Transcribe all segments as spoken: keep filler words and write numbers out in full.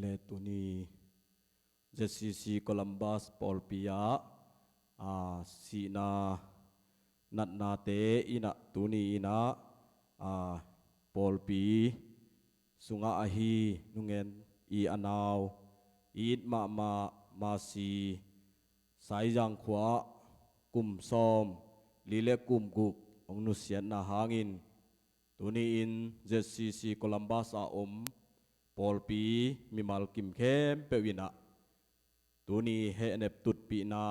le tuni Z C C Columbus pawlpi ah, a, sihna natnate in ah tuni in ah, a, pawlpi sungah ahi nungen i a nau i it mahmah Masi Saizang khua ah kum sawm li le kum guk hong nusiatna hangin tuni in Z C C Columbus a om pawlpi mimal kim khempeuh in ah tuni hehnep tutpihna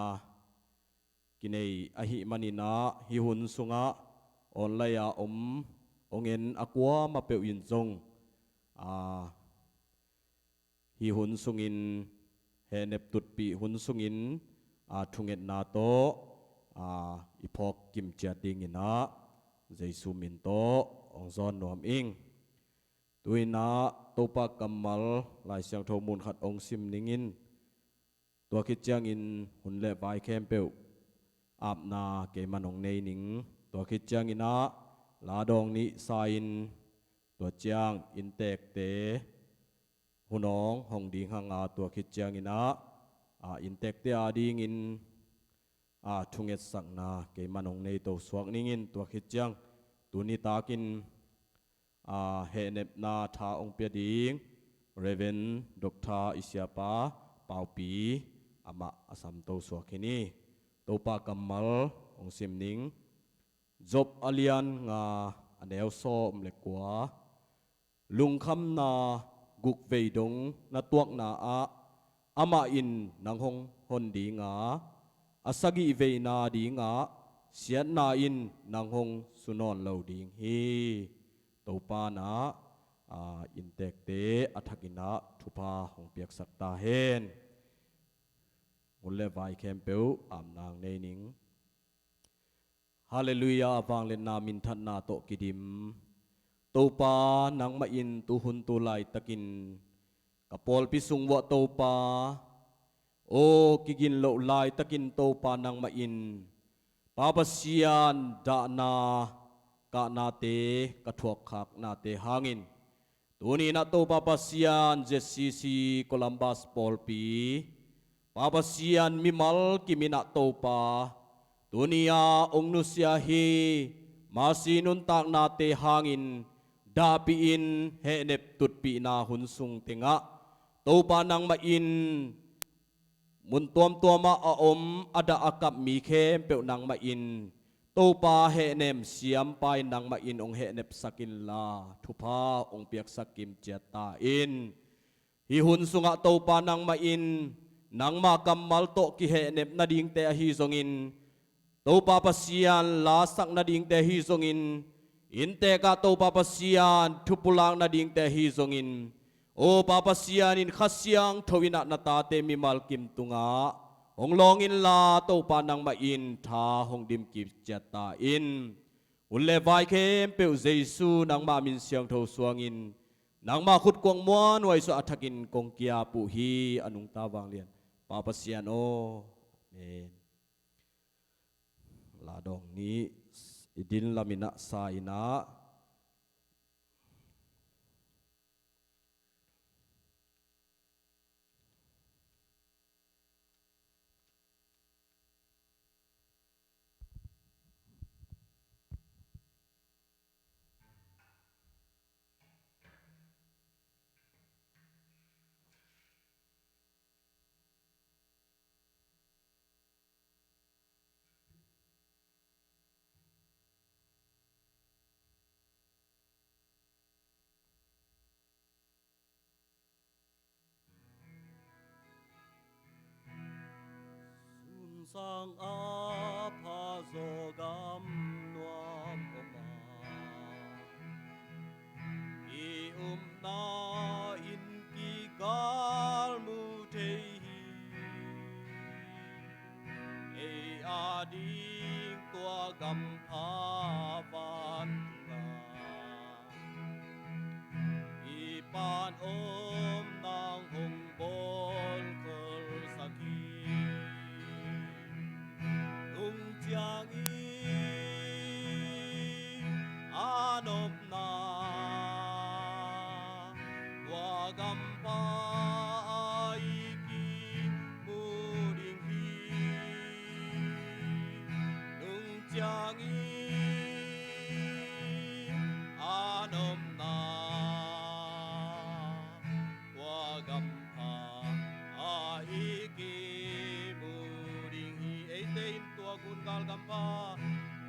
kinei ahih manin ah hih hun sungah online a om hong en a kuamah peuh in zong, a, hih hun sungin hehnep tutpih hun sungin, a, thungetna tawh, a, i phawk kimciat dingin ah Jesu min tawh hong zawn nuam ing. Tu-in ah Topa kammal Lai Siangtho mun khat hong sim ning in, tua khit ciangin hun le vai khempeuh apna keiman hong nei ning. Tua khit ciangin ah la dawng nih sa-in, tua ciang inntekte hun hong hong ding hang a, tua khit ciangin ah, a, inntekte a dingin, a, thungetsakna keiman hong nei to suak ning in, tua khit ciang tuni takin, a, hehnepna tha hong pia ding Reverend Doctor i siapa Paupi amah a sam to suak hi ni. Topa kammal hong sim ning. Job a lian nga a neu sawm le kua. Lungkhamna guk vei dong na tuakna ah amah in nang hong hon ding a, a sagih veina dingah siatna in nang hong su nawn lo ding hi. Topa in ah, a, inntekte a thakin ah thupha hong piaksak ta hen. Hun le vai khempeuh apna hong nei ning. Halleluiah, vangliatna minthanna tawh kidim. Topa, nangmah in tuhun tu laitakin ka pawlpi sung uah Topa, aw, kigin loh laitakin Topa nangmah in Pa Pasian dahna kahnate ka thuakkhaknate hangin tuni in ah Topa Pasian Z C C Columbus pawlpi, Pa Pasian mimal kim in ah Topa, tuni a hong nusia hi Masi nuntaknate hangin dahpih in hehnep tutpihna hun sung tengah Topa nangmah in mun tuamtuamah a om a dah a kap mi khempeuh nangmah in Topa hehnem siampa in nangmah in hong hehnepsak inla thupha hong piaksak kimciat ta in. Hih hun sungah Topa nangmah in nangma kammal tawh kihehnep nadingte ahi zongin, Topa Pasian lasak nadingte ahi zongin, inntekah Topa Pasian thupulak nadingte ahi zongin, aw Pa Pasian in Kha Siangtho in ah na tate mimal kim tungah hong lawng inla Topa nangmah in tha hong dim kimciat ta in. Hun le vai khempeuh Jesu nangma min siangtho suangin nangma khut kuang muanhuai suah a thakin kong kiap uh hi. A nungta vanglian Pa Pasian aw. Amen. La dawng nih, i din lam in ah sa in ah. Sunsang a pha zaw gam nuam om a, i upna inn kikal mu thei hi. Ei a ding tua gam pha vantung a, i pan om nang hong bawl kholsak hi. Tung ciang i a nopna tua gam pha ciangin a nopna tua gampha ah i kimu ding hi. Eite in tua gungal gampha,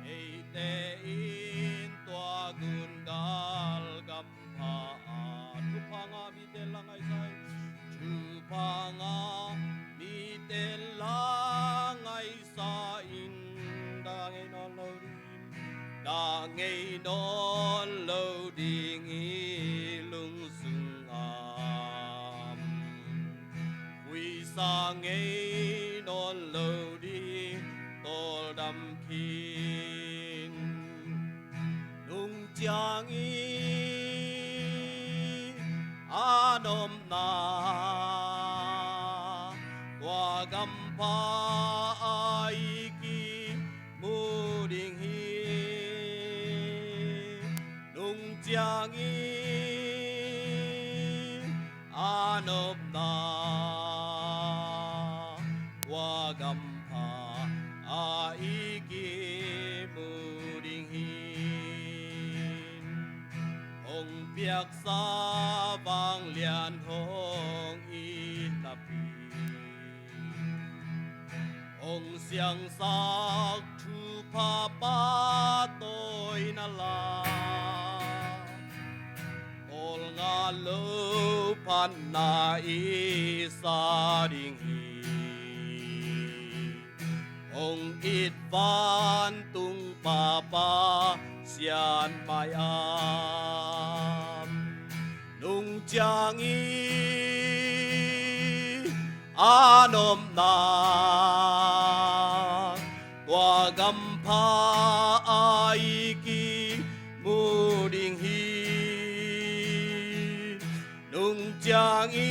eite in tua gungal gampha ah thupha ngah mite la ngaihsa in, thupha ngah mite la ngaihsa in, dang ei nawn lo ding, dang ei nawn lo ding i lungsung ah, huisa ngei nawn lo ding tawldam khin. Nung ciangin a nopna tua gampha ah i ki mu ding hi. Nung ciangin a nopna tua gampha ah i kimu ding hi. Hong piaksa vanglian hong i hlapin, hong siangsak thupha pahtawina la, tawlnga lo phatna i sa ding hi. Hong it vantung Pa Pasian mai-ah, nung ciangin a nopna tua gampha ah i kimu ding hi. Nung ciangin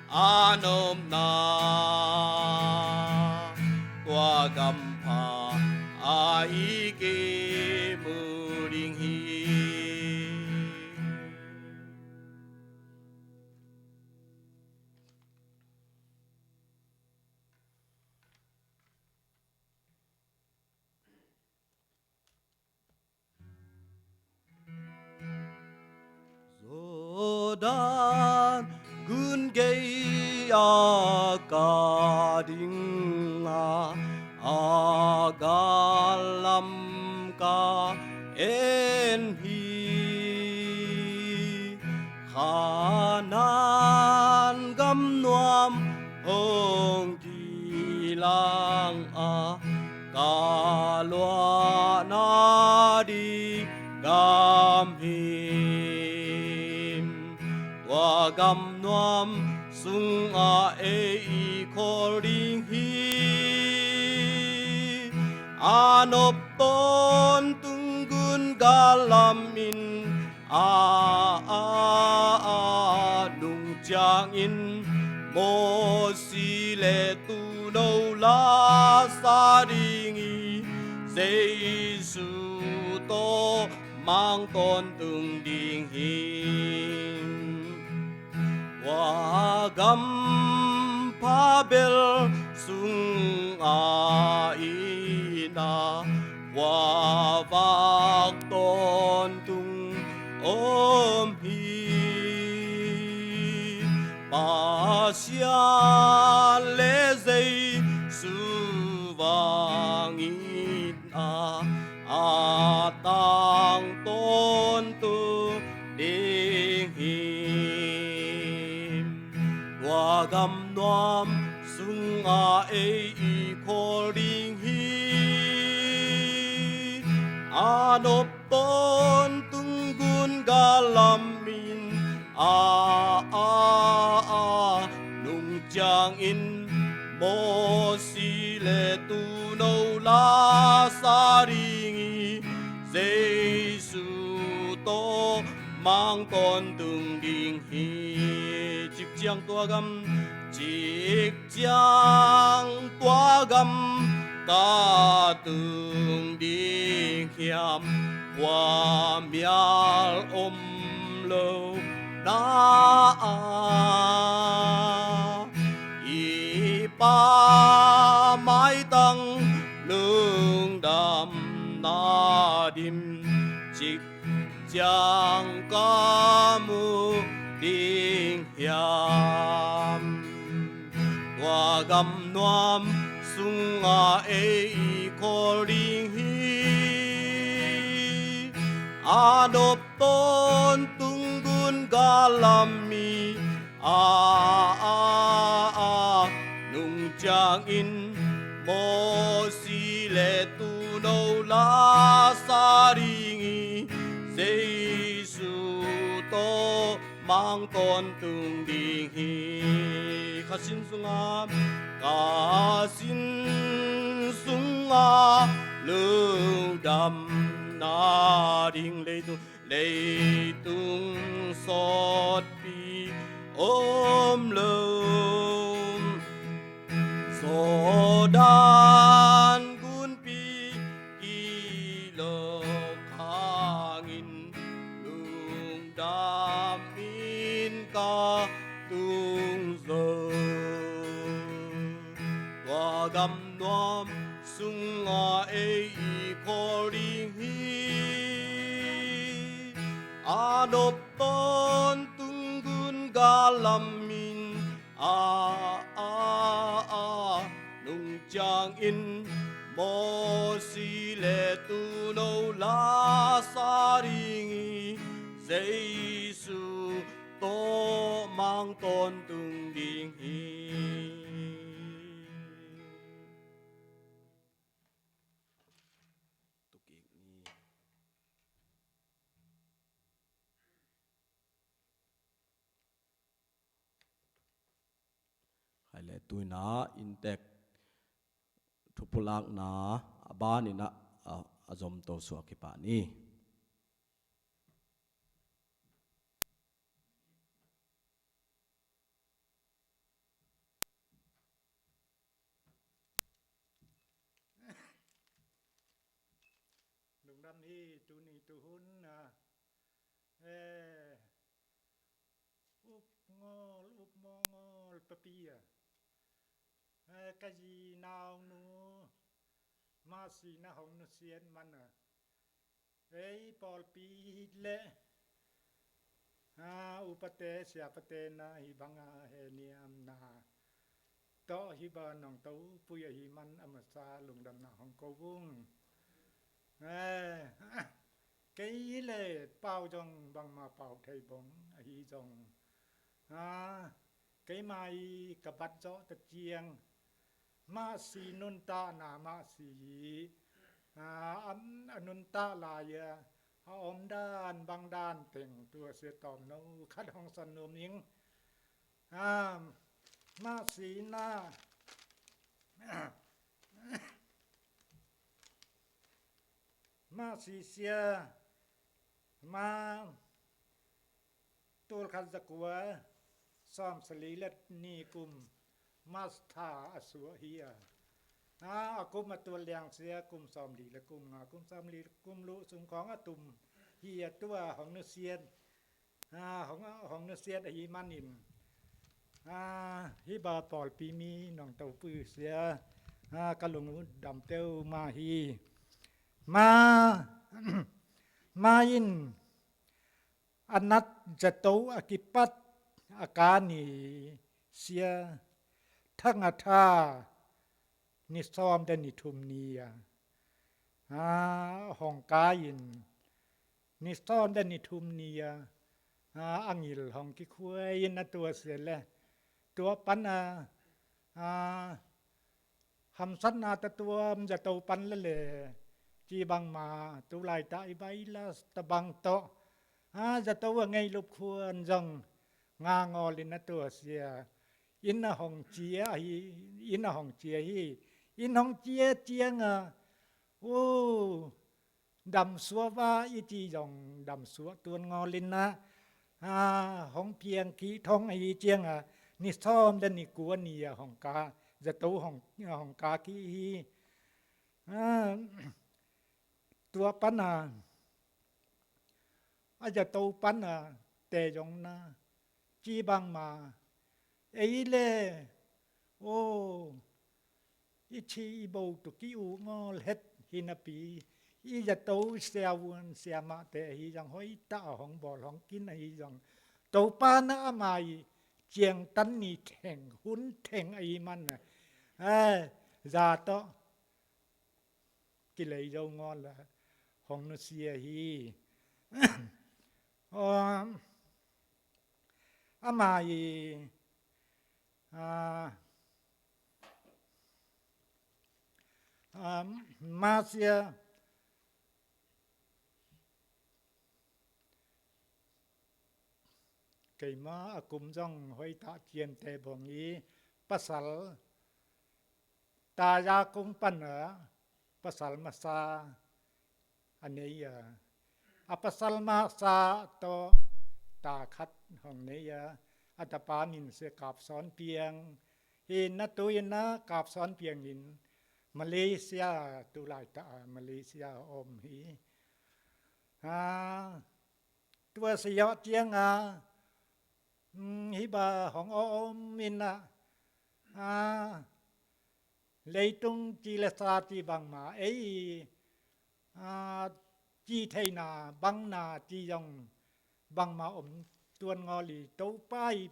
a nopna tua gampha ah i kimu ding hi. Jordan gun gei-ah ka ding a, a gal lam ka en hi. Kanaan gam nuam hong kilang a, ka luahna ding gam hi. Tua gam nuam sungah ei i khawl ding hi. A nop tawntung gun gal lam in, a, a, a, nung ciangin Mosi le Tuuno la sa ding hi. Jesu tawh mang tawntung ding hi. Tua gampha bel sungah i na, tua vak tawntung om hi. Pasian le Jesu vangin a, a tang tawntung ding hi. Tua gam nuam sungah ei i khawl ding hi. A nop tawntung gun gal lam in, a, a, a, nung ciangin Mosi le Tuuno la sa ding hi. Jesu tawh mang tawntung ding hi. Cik ciang tua gam, cik ciang tua gam ka tung ding hiam? Khuamial om lo na ah, i Pa maitang hiam? Tua gam nuam sungah ei i khawl ding hi. A nop tawntung gun gal lam mi a, a, a, nung ciangin Mosi le Tuuno la sa ding hi. Jesu tawh mang tawntung ding hi. Kha sin sungah, kha sin sungah lungdamna ding, leitung, leitung sawtpi om lo. Jordan gunpi kilawk hangin lungdamin ka tung zo. Tua gam nuam sungah ei i khawl ding hi. A nop tawntung gun gal lam in a, a, a, nung ciangin Mosi le Tuuno la sa ding hi. Jesu tawh mang tawntung ding hi. Tukik ni. Khai le tuina inntek thupulakna a baninah a, a zomto suak hi pah ni. Lungdam hi. Tuni tuhun a, eh, up ngawl, up mawh ngawl papi a, eh, ka zi naunu Masi na hong nusiat man a, ei pawlpi le, a, upate siapate na hih banga hehniamna tawh hih bang nong topui ahih man a masa lungdamna hong ko ung. Eh, kei le pau zong bangmah pau thei bong ahi zong, a, keimah i ka bat zawh ta ciang Masi nuntakna, Masi i, a, a, a nuntak lai-a a omdan bangdan teng tua sia tawmno khat hong san nuam ing. A, Masi na, Masi sia, ma, tul khat zakua sawmsagih le nih kum March tha a suah hi a. A, a kum a tul liang sia kum sawmli le kum nga, kum sawmli le kum luh sung khawng a tum hi a, tua hong nusiat, a, hong, hong nusiat ahih manin, a, hih bang pawlpi mi nong topui sia, a, ka lungdam teu mah hi. Ma, ma in a nat zato a kipat a ka ni sia, thang a tha ni sawm le ni thum ni a, a, hong ka in ni sawm le ni thum ni a, a, a ngil hong kikhuai in a tua sia le tua pan a, a, hamsatna tatuam zato pan le le, ci bangmah tu laitah i virus tabang tawh, a, zato a ngei lup khuan zong nga ngawl in a tua sia, inn a hong cia hi, inn a hong cia hi, inn hong cia ciang a, u, damsuah va i ci zong damsuah tuan ngawl in a, a, hong piang kih thong ahi ciang a, ni sawm le ni kua ni a hong ka, zato hong, hong ka kih hi. A, tua pan a, a zato pan a te zong na, ci bangmah, ei le, o, i ci i bo tu ki u ngawl het hi napi, i zato siavuan siamahte ahi zong hoih tah a hong bawl hong kin ahi zong, Topa na ama i ciangtan ni theng, hun theng ahih manin, eh, za tawh kilei zo ngawl a hong nusia hi. Aw, amah i, ah, ah, Marcia, keima a kum zong hoih ta, ciamteh bang hi. Pasal, ta za kong pan a pasal masa a nei a, a pasal masa tawh ta khat hong nei a, a tapa min sia Kap Sawn Piang hi. Na tu-in a Kap Sawn Piang in Malaysia, tu laitak a Malaysia a om hi. Ah, tua siah ciang a, mm, hih bang hong om in a, ah, leitung ci le sa ci bangmah, ei, ah, ci theihna bang na ci zong bangmah om tuan ngawl hi. Topa i,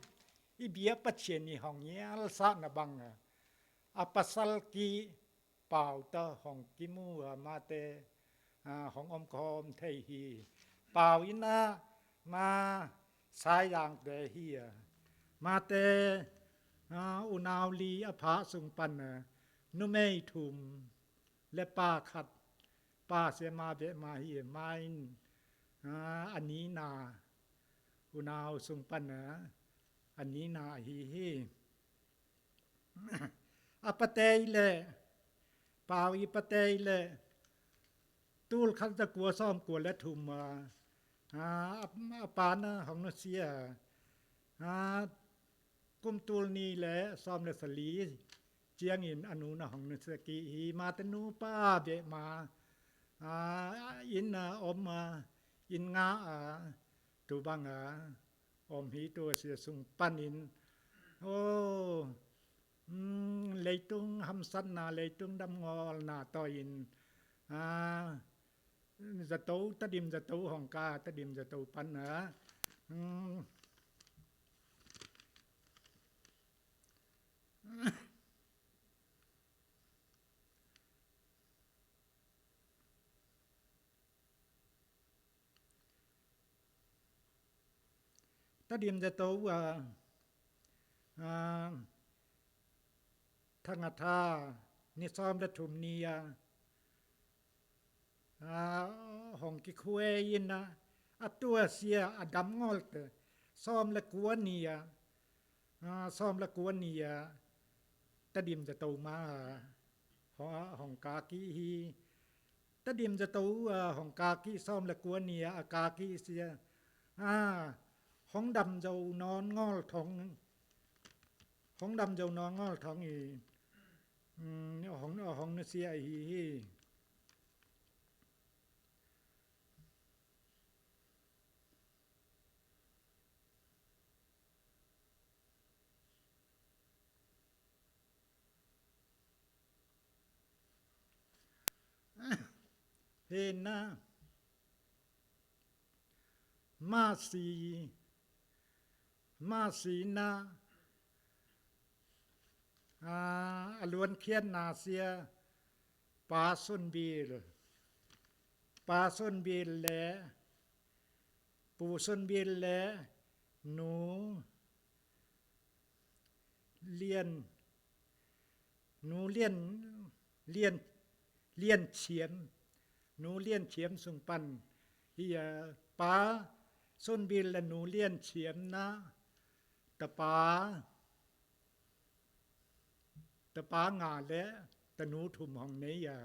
i biak Pathian i hong ngialsakna bang a, a pasal ki pau tawh hong kimu a, amate, ah, hong omkhawm thei hi. Pau in a, ma Saizangte hi a, amate, ah, unau li a pha sung pan a, numei thum le pa khat, pa sia ma beh ma hi a, ma in, ah, a nihna, unau sung pan a, a nihna ahi hi. A patei le, pau i patei le, tul khat za kua sawm kua le thum a, a, a pa na hong nusia a, kum tul nih le sawm le sali ciangin a nu na hong nusia kik hi. Amate nupa beh ma, a, inn a om a, inn ngah a, tu bang a om hi. Tua sia sung panin, aw, mm, leitung hamsatna, leitung damngawlna tawh in, ah, zato, Tedim zato hong ka, Tedim zato pan a, mm, Tedim zato a, a, thangata ni sawm le thum ni a, a, hong kikhuai in a, a tua sia a damngawlte sawm le kua ni a, a, sawm le kua ni a, Tedim zato ma a, hong, hong ka kik hi. Tedim zato a, hong ka kik sawm le kua ni a, a ka kik sia, a, hong dam zo nawn ngawl thong, hong dam zo nawn ngawl thong i, mm, hong, hong nusia ahi hi. Hi na, masi, masi na, a, a luankhiatna sia Pa Sun Bil, Pa Sun Bil le Pu Sun Bil le Nu Lian, Nu Lian, Lian, Lian Chiam, Nu Lian Chiam sung pan hi a, Pa Sun Bil le Nu Lian Chiam na tapa, tapa nga le tanu thum hong nei a,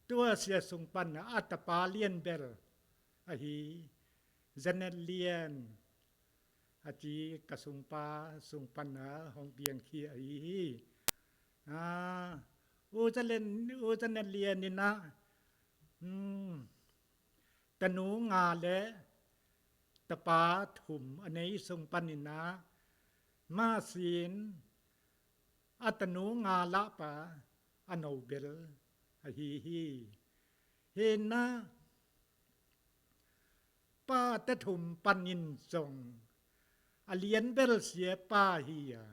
tua sia sung pan a tapa Lian Bel ahi, Janet Lian a ci ka sungpa sung pan a hong piangkhia ahi hi. A, U Janet, U Janet Lian in a, mm, tanu nga le tapa thum a nei sung pan in a, masin a tanu nga lah pa a no bel ahi hi. Hi na, pate thum panin zong a lian bel sia pa hi a,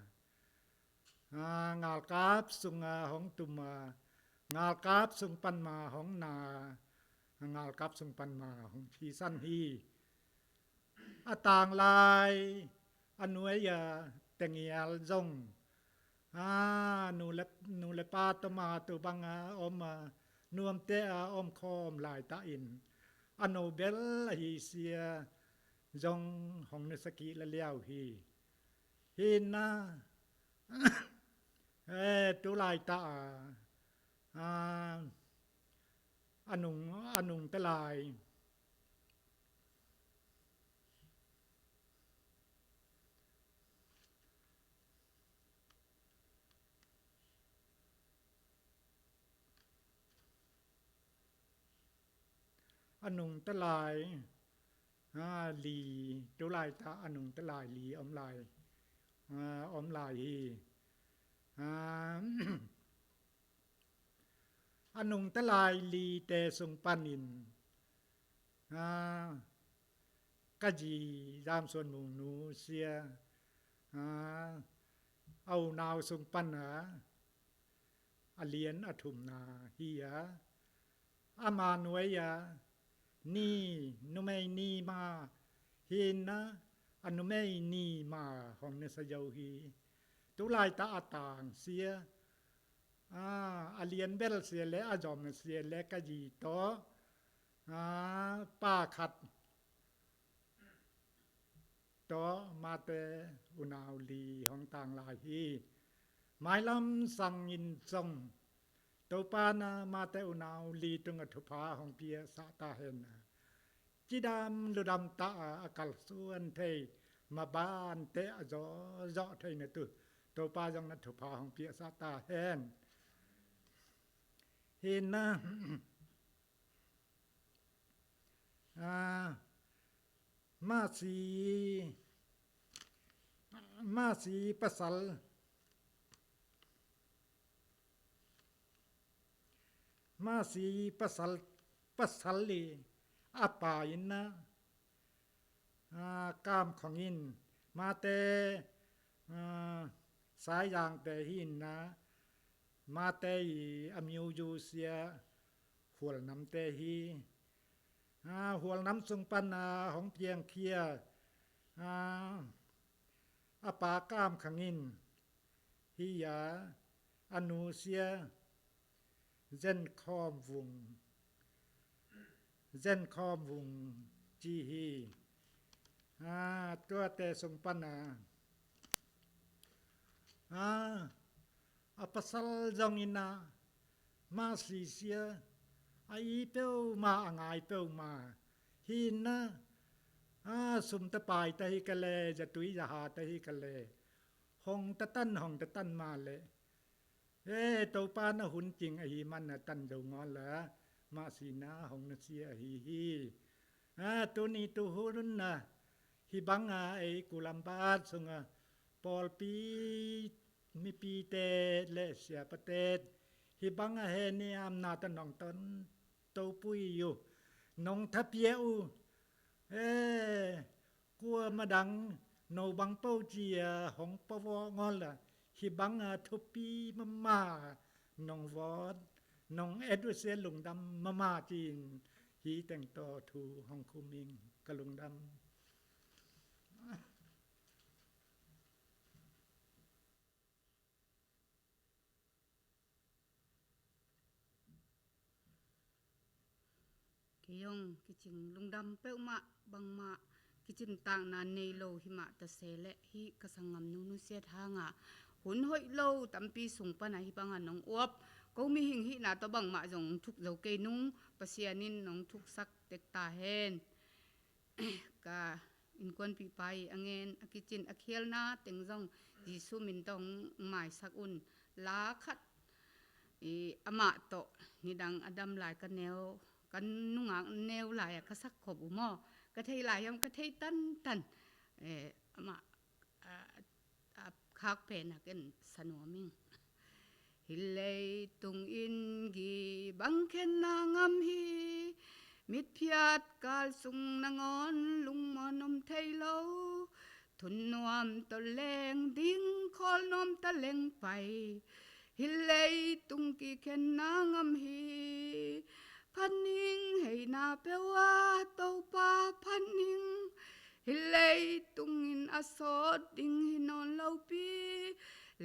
a, ngalkap sung a hong tum a, ngalkap sung pan ma hong na, ngalkap sung pan ma hong thisan hi. A tanglai a nuai a Tengial zong, a, nu le, nu le pa tawh ma tu bang a om a, nuamte a om khawm laitahin a no bel ahi sia zong hong nusia kik la liau hi. Hi na, eh, tu laitah a, a, a nung, a nungta lai, a nungta lai, a, li, tu laitah a nungta lai li om lai, a, om lai hi. A, a nungta lai lite sung panin, a, ka zi Zam Suan Mung nusia, a, a unau sung pan a, a lian a thumna hi a, ama nuai a ni, numei ni ma hi na, a numei ni ma hong nusia zo hi. Tu laitah a tang sia, a, a lian bel sia le a zom sia le ka zi tawh, a, pa khat tawh mate unau li hong tang lai hi. Mailam sangin zong Topa na mate unau li tungah thupha hong piaksah ta hen a, cidam ludam tah a, a kalsuan thei, mabante a zawhzawh theina tu Topa zong na thupha hong piaksah ta hen. Hi na, a, Masi, Masi pasal, Masi pasal, pasal li a pa in na, a, Kam Khong in, mate, a, Saizangte hi in na, mate i a miuzu sia Hualnamte hi. A, Hualnam sung pan a hong piangkhia, a, a pa Kam Khang in hi a, a nu sia Zen Khawm Vung, Zen Khawm Vung ci hi. A, tuate sung pan a, a, a pasal zong in a, Masi sia, a i peuhmah, a ngai peuhmah hi in a, a, sum ta pai ta hi ka le, zatui zaha ta hi ka le, hong ta tan, hong ta tan mah le, e, Topa na hun cing ahi man a tan zo ngawl a, Masi na hong nusia ahi hi. A, tuni tuhun a, hi bang a ei Kulambat sung a, pawlpi mipite le siapate, hi bang a hehniamna tawh nong ton topui uh, nong thapia uh, e, kuamah dang no bang po ci a hong pua vawh ngawl a, hi bang a thupi mahmah nong vawt, nong et uh sia lungdam mahmah ci-in, hih teng tawh thu hong khum ing. Ka lungdam. Kei zong kicing lungdam peuhmah, bangmah kicin takna nei lo hi mah ta se leh, hih ka sanggamnu nusiat hang a, hun hoih lo tampi sung pan a hi bang a nong uap, ko mihing hihna tawh bangmah zong thuk zo kei nung, Pasian in nong thuksak tek ta hen. Ka innkuanpihpa i a ngen, a kicin, a khialna teng zong Jesu min tawh hong maisak un. La khat i amah tawh nidang a dam lai ka neu, ka nungak neu lai a ka sak khop uh maw, ka thei lai hiam, ka thei tantan. E, amah, a, a khak pen a ken sa nuam ing. Hih leitung in gih bang khenna ngam hi, mitphiat kal sung nangawn lungmuan om thei lo, Thunnuam tawh leng ding, khawl nuam ta leng pai, hih leitung kikhenna ngam hi. Phan ning, heina peuh ah Topa phan ning. Hih leitung in a sawt ding hi nawn lopi,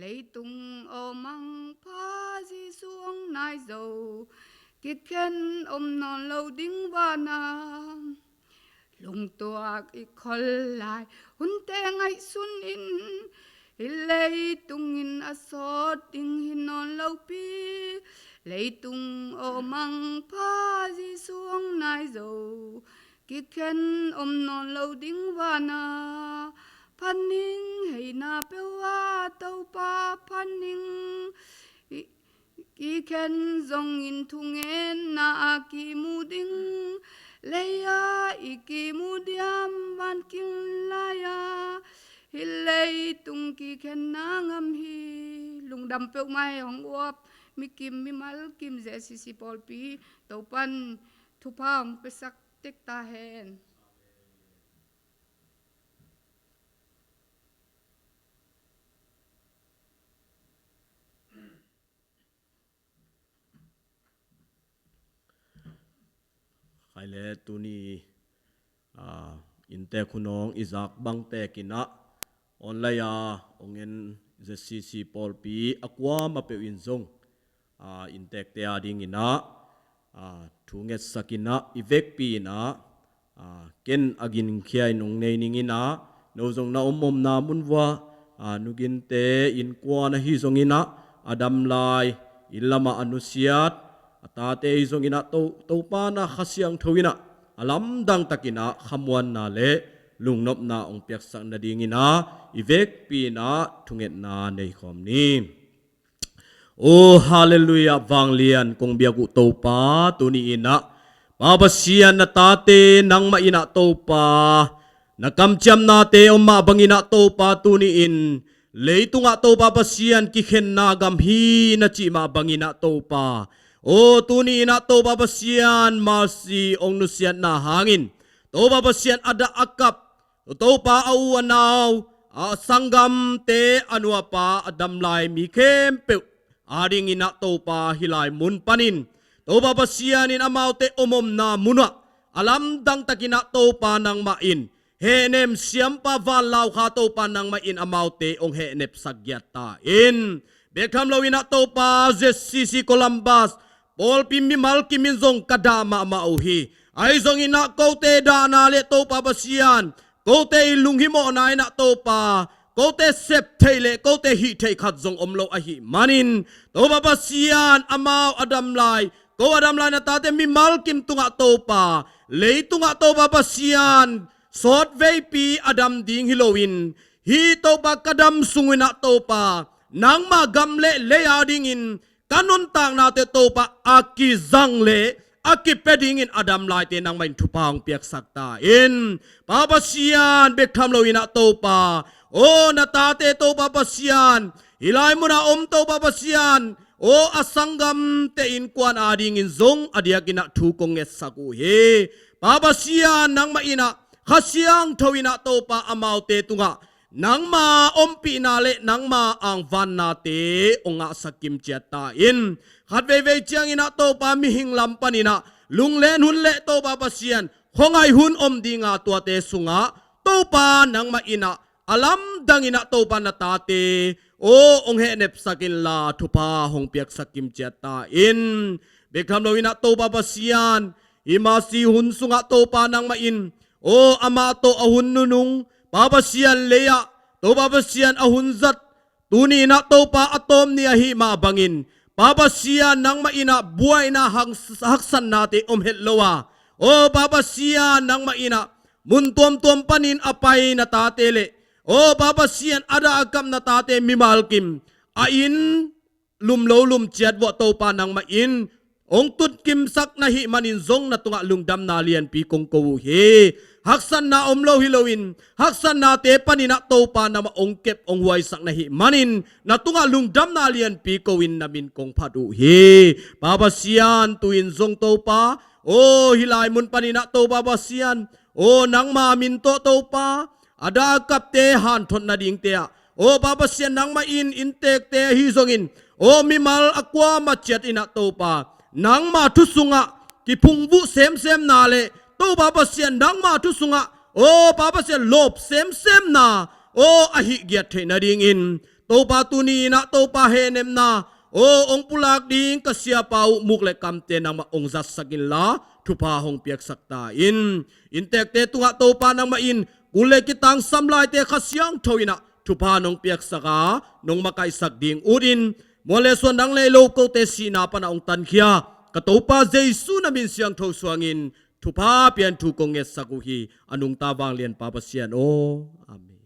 leitung aw mangpha Jesu hong nai zo, kikhen om nawn lo ding vana. Lungtuak i khol lai hunte ngaihsun in, hih leitung in a sawt ding hi nawn lopi, leitung aw mangpha Jesu hong nai zo, kikhen om nawn lo ding vana. Phan ning, heina peuh ah Topa phan ning. I, kikhen zongin thungetna a kimu ding, lei-ah i kimu diam vankim lai-ah, hih leitung kikhenna ngam hi. Lungdam peuhmah hi. Hong uap mikim mimal kim Z C C pawlpi Topan thupha hong piasak tek ta hen. Khai le tuni, ah, inntek hun hong i zak bang tek in ah, online ah hong en Z C C pawlpi a kuamah peuh in zong, ah, inntekte a ding in ah, ah, thu ngetsak in ah, i vekpi in ah, ah, ken a ginkhia in hong nei ning in ah, no zong na om omna mun vuah, ah, nuginte innkuan ahi zongin ah, a dam lai, inn lamah a nusiat a tate ahi zongin ah, To, Topa na Kha Siangtho in ah, a lamdang takin ah khamuanna le lungnopna hong piaksak nadingin ah, i vekpi in ah thungetna nei khawm ni. Oh, halleluiah, vanglian kong biak uh Topa, tuni in ah, Pa Pasian, na tate nangmah in ah Topa, na kamciamnate om mah bangin ah Topa, tuni in leitungah Topa Pasian kikhenna gam hi na cih mah bangin ah Topa, oh, tuni in ah Topa Pasian, mercy hong nusiatna hangin, Topa Pasian, a dah a kap, Topa, a u a nau, a sanggamte, a nu a pa, a dam lai mi khempeuh a dingin ah Topa, hih lai mun panin Topa Pasian in amaute om omna munah a lamdang takin ah Topa nangmah in hehnem, siampa vanlau kha Topa nangmah in amaute hong hehnepsak giat ta in. Bek tham loin ah Topa, Z C C Columbus pawlpi mimal kim in zong ka dah mahmah uh hi. Ahi zongin ah kote dahna le Topa Pasian, kote i lunghimawhna in ah Topa, kote sep theih le kote hih theih khat zong om lo ahih manin, Topa Pasian, amau a dam lai, ko a dam lai na tate mimal kim tungah Topa, leitungah Topa Pasian, sawt veipi a dam ding hi loin, hih Topa ka dam sung in ah Topa, nangma gam le lei a dingin ka nuntaknate Topa a kizang le a kipia dingin a dam laite nangmah in thupha hong piaksak ta in. Pa Pasian, bek tham loin ah Topa, aw, na tate Topa Pasian, hih lai munah om Topa Pasian, aw, a sanggamte innkuan a dingin zong a diakin ah thu kong ngetsak uh hi. Pa Pasian, nangmah in ah Kha Siangtho in ah Topa, amaute tungah nangma ompihna le nangma angvannate hong ngahsak kimciat ta in. Khat veivei ciangin ah Topa, mihing lam panin ah lunglen hun le Topa Pasian, khuangaih hun om dinga tuate sungah Topa, nangmah in ah a lamdang in ah Topa, na tate aw, hong hehnepsak inla thupha hong piaksak kimciat ta in. Bek tham loin ah Topa Pasian, hih Mercy hun sungah Topa, nangmah in aw, amah tawh a hun nunung, Pa Pasian, lei-ah Topa Pasian a hun zat, tuni in ah Topa a tawp ni ahih mah bangin, Pa Pasian, nangmah in ah buaina hang-, haksatnate om het lo a, aw, Pa Pasian, nangmah in ah mun tuamtuam panin a pai na tate le, aw, Pa Pasian, a dah a kap na tate mimal kim a inn lum lo lum ciat vuah Topa, nangmah in hong tutkimsak na hih manin zong na tungah lungdamna lianpi kong ko uh hi. Haksatna om lo hi loin, haksatnate panin ah Topa, nangmah hong kep hong huaisak na hih manin na tungah lungdamna lianpi ko-in na min kong phat uh hi. Pa Pasian, tu-in zong Topa, aw, hih lai mun panin ah Topa Pasian, aw, nangma min tawh Topa, a dah a kapte hanthot nadingte ah, aw Pa Pasian, nangmah in inntekte ahi zongin, aw mimal a kuamah ciat in ah Topa, nangma thu sungah kiphungvuh semsemna le Topa Pasian, nangma thu sungah, aw Pa Pasian, lawp semsemna, aw a hihgiat theih nadingin, Topa tuni in ah Topa hehnepna, aw hong pulak ding ka siapa uh muk le kamte nangmah hong zatsak inla, thupha hong piaksak ta in. Inntekte tungah Topa nangmah in kul le kitangsam laite Kha Siangtho in ah thupha nong piaksak a, nong makaihsak ding ut in, mual le suan dang le lo kote sihna pan ah hong tankhia ka Topa Jesu na min siangtho suangin thupha pian thu kong ngetsak uh hi. A nungta vanglian Pa Pasian aw. Amen.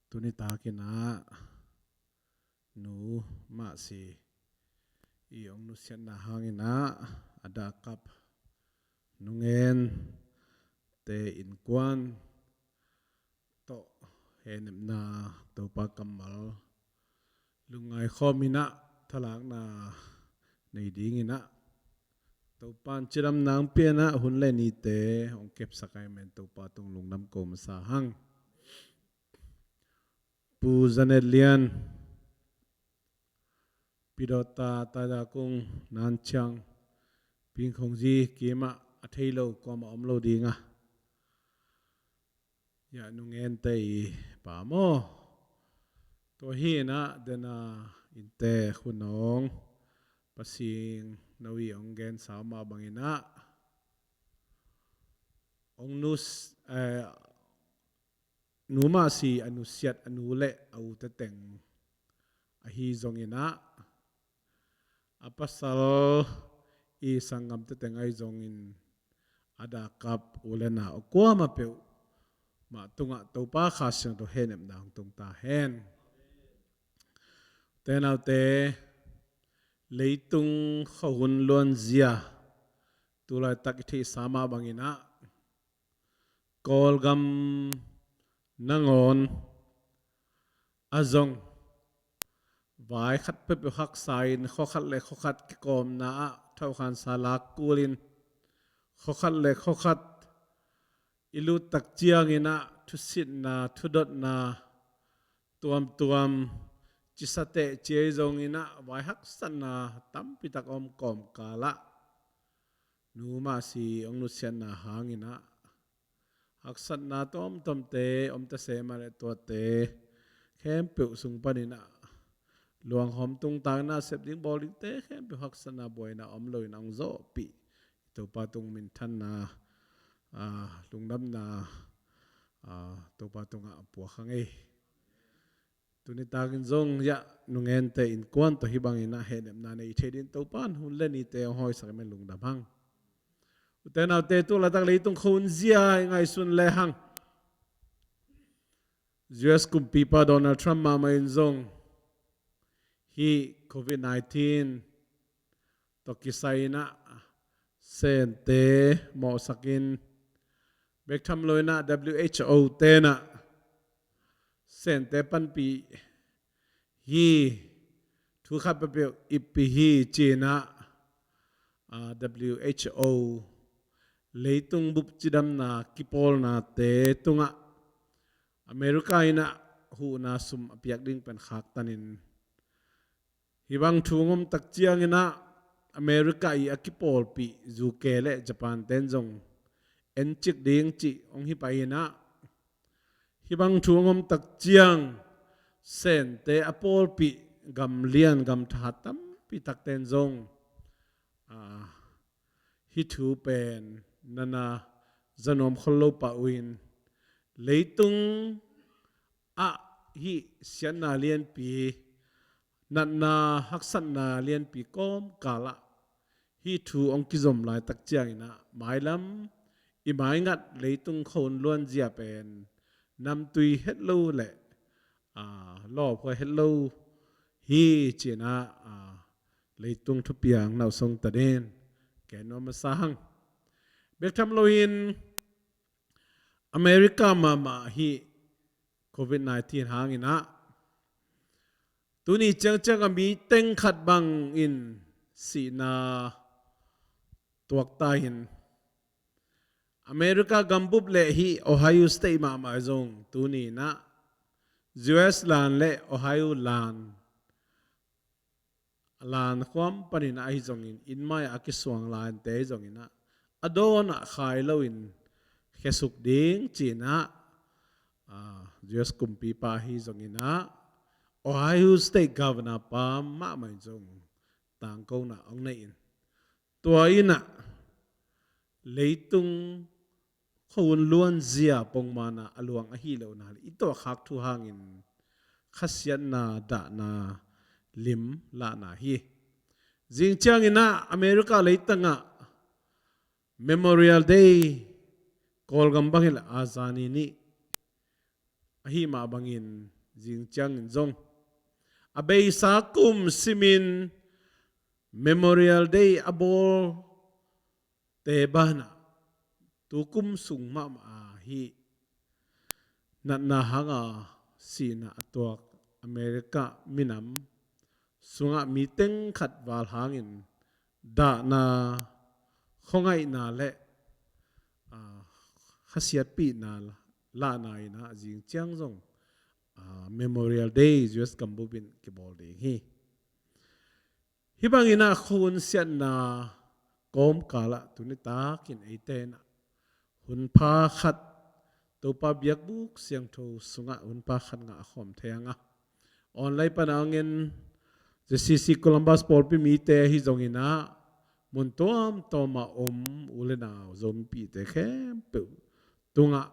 Tuni takin ah nu Mah Si i hong nusiatna hangin ah a dah kap nungente innkuan tawh hehnepna, Topa kammal lungngai khawm in ah thalakna nei dingin ah Topa in cidamna hong pia in ah hun le nite hong kepsak ahih manin Topa tung lungdam ko masa hang. Pu Janet Lian, Pi Dawt Ta, Tai Za Kung, Nan Chiang, Ping Khong Zi, keimah a thei lo kuamah om lo ding a, ya, nungente i pa maw? Tua hi in ah, den a inntek hun hong, Pasing no i hong gen sau mah bangin ah, hong nus, eh, nu Mah Si a nusiat a nu le a ute teng ahi zongin ah, a pasal i sanggamte teng ahi zongin a dah kap u le nau kuamah peuhmah tungah Topa Kha Siangtho hehnepna hong tung ta hen. Te naute, leitung khuahun luanzia tu laitak i theihsa mah bangin ah, Kawlgam nangawn a zong vai khat peuhpeuh haksa in khua khat le khua khat kikawmna ah thokhansa lak kul in khua khat le khua khat i lut tak ciangin ah thusitna, thudotna tuamtuam, cisateh ciai zongin ah vai haksatna tampi tak om kawmkal ah, nu Mah Si hong nusiatna hangin ah haksatna tuamtuamte om ta se mah leh tuate khempeuh sung panin ah luanghawm tungtakna sep ding bawl dingte khempeuh haksatna buaina om loin ah hong zawhpih i Topa tung minthanna, ah, lungdamna, ah, Topa tungah puak hang ei. Tuni takin zong, ya, nungente innkuan tawh hih bangin ah hehnepna nei thei dingin Topa in hun le nite hong hawisak ahih manin lungdam hang. U te nau te, tu laitak leitung khuahun zia i ngaihsun lehang, U S kumpipa Donald Trump mahmah in zong hih covid nineteen tawh kisai in ah Sente mawhsak in, bek tham lo in ah W H O te in ah Sente panpih hi, thu khat peuhpeuh ippi hi ci-in ah, ah, W H O leitung bup cidamna kipawlnate tungah America in ah huhna sum a piak ding pen khaktan in, hih bang thu hong om tak ciangin ah America i a kipawlpih U K le Japan ten zong encik ding cih hong hi pah in ah, hih bang thu hong om tak ciang Sente a pawlpih gam lian gam tha tampi takten zong, ah, hih thu pen nana za nuam khol lo pah uh in, leitung ah hih siatna lianpi, natna haksatna lianpi kawmkal ah hih thu hong kizom laitak ciangin ah mailam i maingat leitung khua hun luanzia pen namtui het lo le, aa, lawphuai het lo hi cinah, aa, leitung thupiang na uh song taden ken nuam a sa hang. Bek tham loin America mahmah hi covid nineteen hanginah tuni ciangciang a mi teng khat bangin sihna tuakta in America gambup le hi Ohio State mahmah zong tuni inah U S lan le Ohio lan lan khuam paninah ahi zongin innmai a kisuang lante ahi zonginah a dawnah khai loin khesuk ding cinah, aa, U S kumpipa ahi zonginah Ohio State Governor pa mahmah in zong tangkona ong nei in tua inah leitung khua hun luanzia pongmana a luang ahi lo na le i tuahkhak thu hangin khasiatna dahna lim lahna hi. Zing cianginah America leitangah Memorial Day Kawlgam bang hileh Azani ni ahi mah bangin zing ciangin zong a beisa kum simin Memorial Day a bawl te banah tukum sung mahmah a hi natna hanga sihna a tuak America minam sungah mi teng khat val hangin dahna khuangaihna le, aa, khasiatpihna lahna inah zing ciang zong, aa, Memorial Day U S gambup in kibawl ding hi. Hih banginah khua hun siatna kawmkalah tuni takin eite inah hunpha khat Topa biakbuk siangtho sungah hunpha khat ngah a khawm thei hanga online pana angin Z C C Columbus pawlpi mite ahi zonginah mun tuamtuama om u le nau Zomipite khempeuh tungah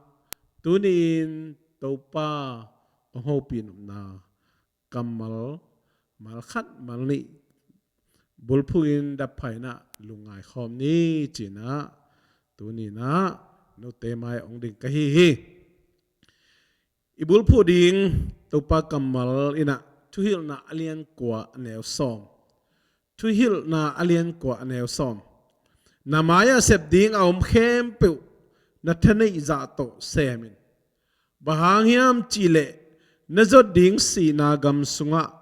tuni-in Topa hong hopih nopna kammal mal khat mal nih bulphuh in dap pha inah lungngai khawm ni cinah tuninah note mai ong ding ka hi hi. I bulphuh ding Topa kammal inah Thuhilhna a lian kua a neu sawm. Thuhilhna a lian kua a neu sawm. Na mai-ah sep ding a om khempeuh na thaneih zah tawh sem in. Bang hang hiam cihleh na zot ding sihna gam sungah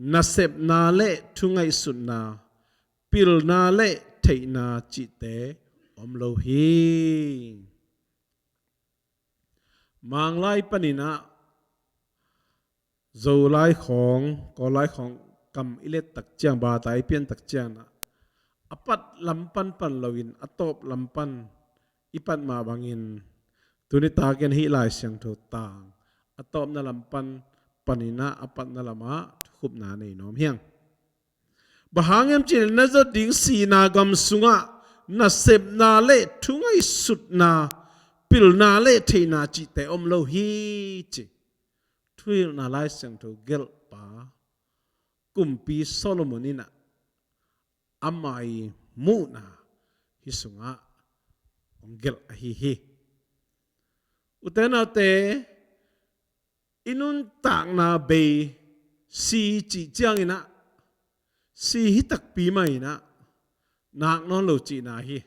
nasepna le thungaihsutna, pilna le theihna cihte om lo hi. Manglai paninah Zolai khawng, Kawllai khawng kam i let tak ciang, bata i pian tak ciang nah, a pat lam pan pan loin a tawp lam pan i pat mah bangin tuni takin hih Lai Siangtho tang a tawpna lam pan paninah a patna lamah thukhupna nei nuam hiang. Bang hang hiam cihleh na zot ding sihna gam sungah nasepna le thungaihsutna, pilna le theihna cihte om lo hi ci. Thuhilhna Lai Siangtho gelhpa Kumpi Solomon inah ama i muhna hih sungah hong gelh ahi hi. Ute naute, i nuntakna bei si cih cianginah si hi takpi mah inah nak nawn lo cihna hi.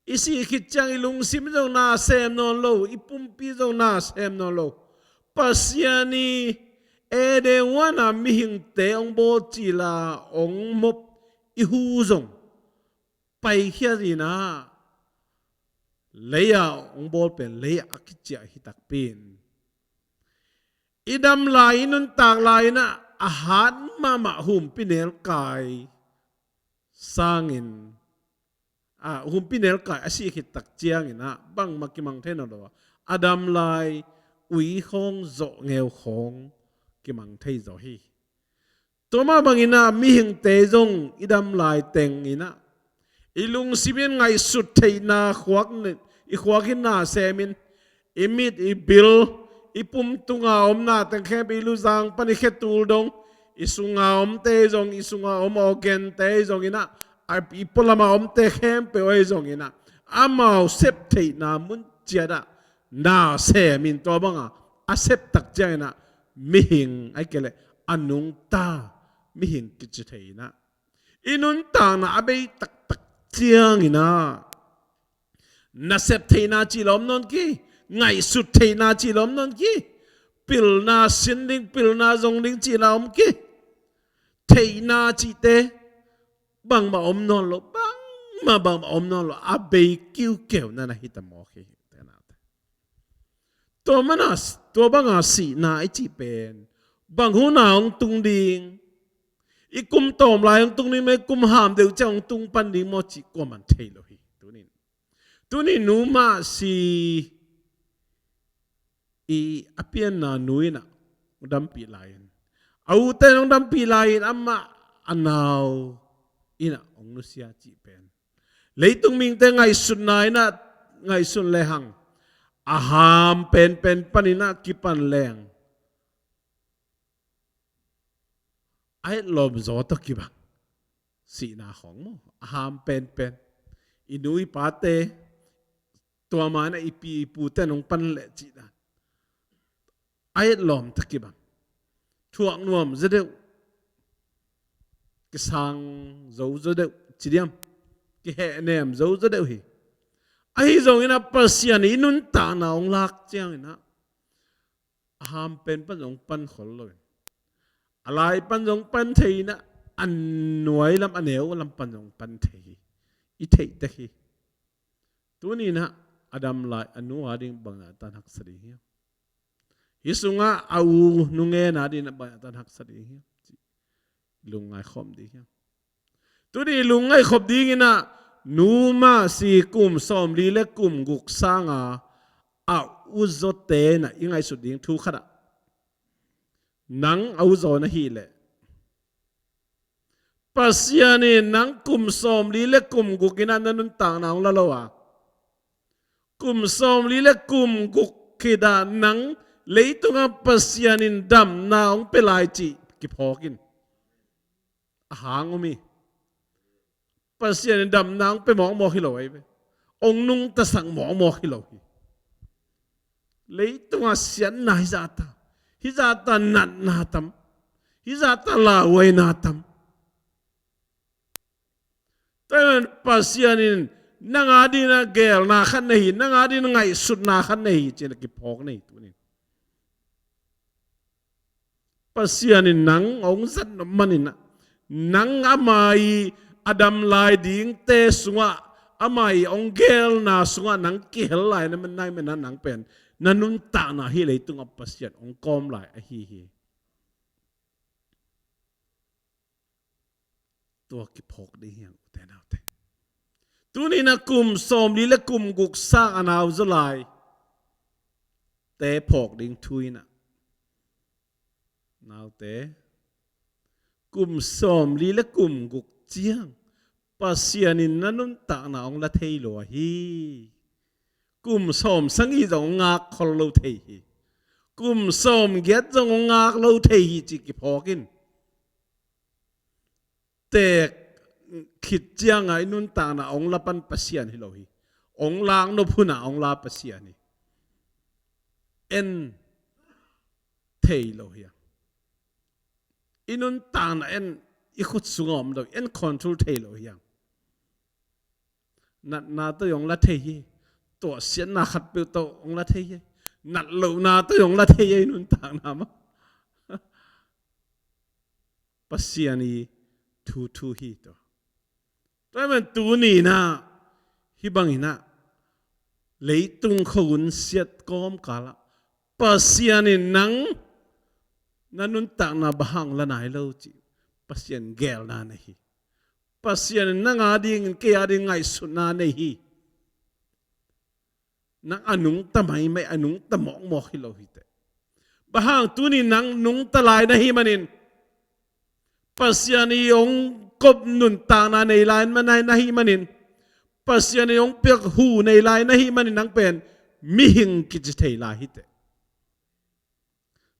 I sih khit ciang i lungsim zong na sem nawn lo, i pumpi zong na sem nawn lo. Pasian i Eden huana mihingte hong bawl cila hong mop i hu zong paikhiat inah lei-ah hong bawl pen lei-ah a kiciah hi takpi in i dam lai, i nuntak lai inah a hat mahmah humpinelkai sangin, a, humpinelkai a sih khit tak cianginah bangmah kimang thei nawn lo a, a dam lai ui khawng zawh ngeu khawng kimang thei zaw hi. Tua mah banginah mihingte zong i dam lai tenginah i lungsim in ngaihsut theihna khuak, i khuak in na semin, i mit, i bil, i pum tunga omna teng khempeuh, i luzang pan i khetul dong, i sunga omte zong, i sunga om awgente zonginah, a, i pualama omte khempeuh ahi zonginah amau sep theihna mun ciatah na semin tua banga a sep tak cianginah mihing ai kei leh a nungta mihing kici thei inah i nuntakna a bei taktak cianginah nasep theihna cih la om nawn ki, ngaihsut theihna cih la om nawn ki, pilna sin ding, pilna zong ding cih la om ki, theihna cihte bangmah om nawn lo, bangmah bangmah om nawn lo, a bei kiukeu nana hita mawk hi. Tua mana, tua banga sihna i cih pen bang huna hong tung ding, i kum tawm lai hong tung ding maw, i kum ham deuh ciang hong tung pan ding maw cih kuaman thei lo hi. Tunin, tunin numa si i a pianna nu inah hong dampih lai-in, a ute hong dampih lai-in, amah a nau inah hong nusia cih pen leitung mihingte ngaihsutna inah ngaihsun lehang a ham penpen paninah kipan leng a etlawm zaw tawh kibang sihna khawng maw, a ham penpen, i nu i pate tua manah i pi i pute nong pan leh cihdan a etlawm tawh kibang, thuak nuam zaw deuh, kisang zo zaw deuh ci diam, kihehnem zo zaw deuh hi. Ahi zongin a Pasian i nuntakna hong lak cianginah a ham pen pan zong pan khol loin, a lai pan zong pan thei inah a nuai lam a neu lam pan zong pan thei hi. I theih tek hi. Tuninah a dam lai a nu a ding bangah tan haksa ding hiam? Hi sungah a u nungen a ding bangah tan haksa ding hiam? Lungngai khawm ding hiam? Tuni lungngai khop dinginah numa si kum sawmli le kum guk sanga a uzaw tenah i ngaihsut ding thu khatah, nang a uzaw na hih leh Pasian in nang kum sawmli le kum guk inah na nuntakna hong la lo a, kum sawmli le kum guk khitah nang leitungah Pasian in damna hong pia lai cih kiphawk in. A hang om hi. Pasian in damna hong pia mawkmawk hi lo ahi ve. Hong nungtasak mawkmawk hi lo hi. Leitungah siatna hi zahta, hi zahta natna tam, hi zahta lauhuaina tam. Tua ahih manin Pasian in nang a dingin a gelna khat na hi, nang a dingin ngaihsutna khat na hi, ci-in a kiphawk na hi tunin. Pasian in nang hong zat nop maninah, nang ama i a dam lai dingte sungah ama i hong gelna sungah nang kihel lai na man nai manah nang pen na nuntakna hih leitungah Pasian hong kawm lai ahi hi. Tua kiphawk ding hiang ute naute. Tuninah kum sawmli le kum guk sang a nauzaw lai te phawk ding thu inah, naute, kum sawmli le kum guk ciang Pasian in na nuntakna hong la thei lo ahi. Kum sawm sagih zong hong ngak khol lo thei hi. Kum sawm giat zong hong ngak lo thei hi, ci kiphawk in. Teek khit cianga i nuntakna hong la pan Pasian hi lo hi. Hong lak nop hunah hong la Pasian hi. En thei lo hiang. I nuntakna en i khut sungah om lo, en control thei lo hiang. Natna tawh hong la thei hi. Tuahsiatna khatpeuh tawh hong la thei hi. Nat lohna tawh hong la thei hi, i nuntakna mah. Pasian i thu thu hi tua. Tua ahih manin tuninah hih banginah leitung khuahun siat kawmkalah Pasian in nang na nuntakna bang hang la nai lo cih Pasian gelna nei hi. Pasian in nang a dingin kei a ding ngaihsutna nei hi. Nang a nungta maimai, a nungta mawkmawk hi lo hi teh. Bang hang tuni nang nungta lai na hih manin, Pasian i hong kop nuntakna nei lai na hih manin, Pasian i hong piak hu nei lai na hih manin nang pen mihing kici thei lai hi teh.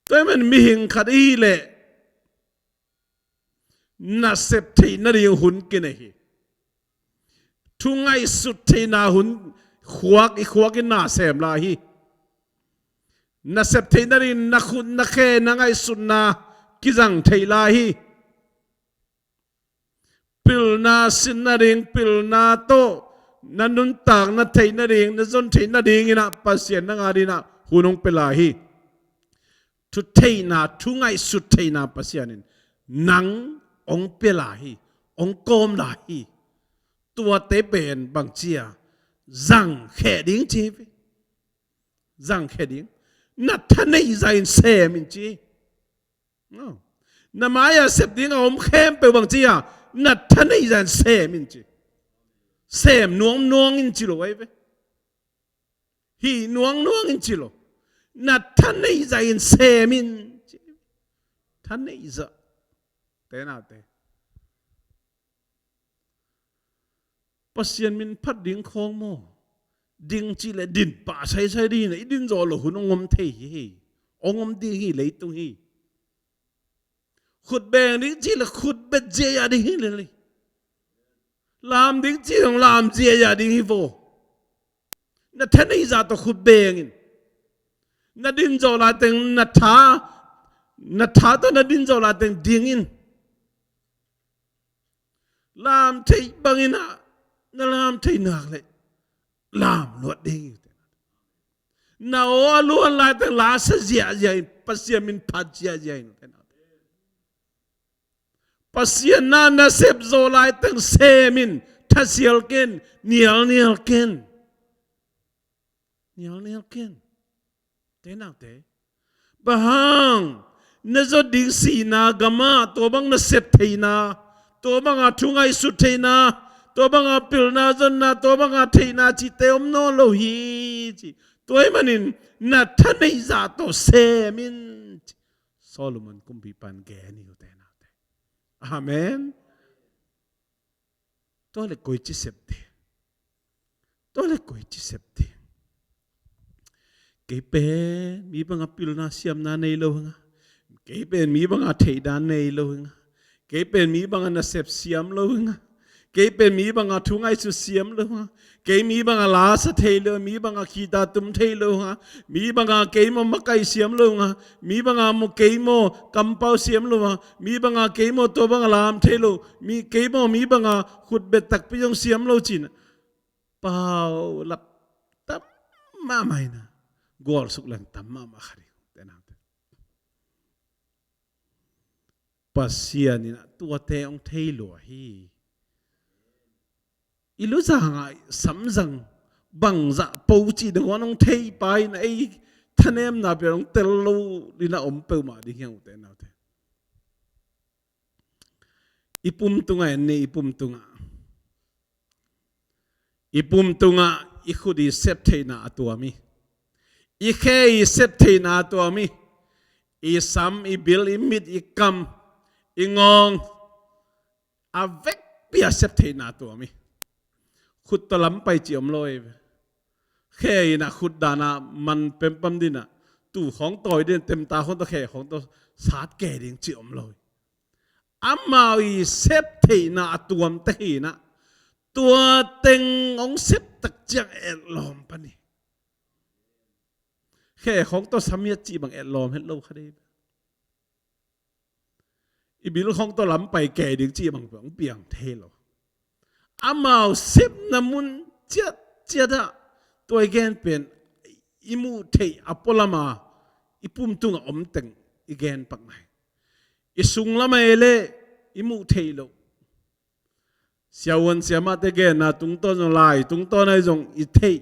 Tua ahih manin mihing khat i hih leh nasep theih nading hun kinei hi. Thu ngaihsut theihna hun khuak i khuak in na sem lai hi. Na sep theih nading na khut na khe na ngaihsutna kizang thei lai hi. Pilna sin nading, pilna tawh na nuntak na theih nading, na zon theih nading in ah Pasian na ngah ding in ah hun hong pia lai hi. Thu theihna, thu ngaihsut theihna Pasian in nang hong pia lai hi, hong kawm lai hi. Tuate pen bang ci a, zang kheh ding ci hi ve. Zang kheh ding. Na thaneih zah in sem in ci. No. Na mai-ah sep ding a om khempeuh bang ci a, na thaneih zah in sem in ci. Sem nuangnuang in ci lo ahi ve. Hih nuangnuang in ci lo. Na thaneih zah in sem in ci. Thaneih zah. Te naute. Pasian min phat ding khawng maw? Ding cih leh din pah saisai ding hi na, i din zawh loh hun hong om thei hi. Hong om ding hi, leitung hi. Khut beng ding cih leh khut bet ziahziah ding hi lel hi. Lam ding cih leh lam ziahziah ding hi vo. Na thaneih zah tawh khut beng in. Na din zawh laiteng na tha, na tha tawh na din zawh laiteng ding in. Lam theih bangin ah na lam theih nak leh lam luat ding hi. Na aw a luan laiteng la sa ziahziah in, Pasian min phat ziahziah in. Pasian na na sep zawh laiteng sem in, thasial ken, nialnial ken. Nialnial ken. Te naute. Bang hang, na zawh ding sihna gamah tua bang na sep theihna, tua banga thu ngaihsut theihna, tua banga pilna zonna, tua banga theihna cihte om nawn lo hi ci. Tua ahih manin na thaneih zah tawh sem in ci. Solomon kumpipa'n gen hi uh te naute. Amen. Tua leh koici sep ding? Tua leh koici sep ding? Kei pen mi banga pilna siamna nei lo hi ing a. Kei pen mi banga theihdan nei lo hi ing a. Kei pen mi banga nasep siam lo hi ing a. Kei pen mi banga thu ngaihsut siam lo hi ing a. Kei mi banga la sa thei lo, mi banga khita tum thei lo hi ing a. Mi banga kei maw makaih siam lo hi ing a. Mi banga maw kei maw kampau siam lo hi ing a. Mi banga kei maw tua banga lam thei lo. Mi kei maw mi banga khutbet takpi zong siam lo ci-in a, paulap tam mahmah in a, gualsuk leng tam mahmah kha ding. Pasian in a tuate hong thei lua hi. I luzang ah samzang bangzah po cih ding hong thei pa in a, ei thanemna pen hong tel lo in a om peuhmah ding hi hang, ute naute. I pum tungah en ni, i pum tungah. I pum tungah i khut i sep theihna a tuam hi. I khe i sep theihna a tuam hi. I sam, i bil, i mit, i kam, i ngawng, a vekpi a sep theihna a tuam hi. Khut tawh lam pai cih om lo hi. Khe in a khut dan a man pempam ding a, tuu khawng tawi ding, temta khawng tawh, khe khawng tawh sat kei ding cih om lo hi. Amau i sep theihna a tuam teh hi in a, tua teng hong sep tak ciang etlawm pan hi. Khe khawng tawh sam hiat cih bang etlawm het lo kha dei. I bil khawng tawh lam pai kei ding cih bang hong piang thei lo. Amau sepna mun ciatciat ah tua i gen pen i muh theih a pualam a i pum tungah om teng i gen pak ngai. I sunglam ah leh i muh theih loh. Siavuan siamahte genna tungtawn zong, lai tungtawn ahi zong i theih.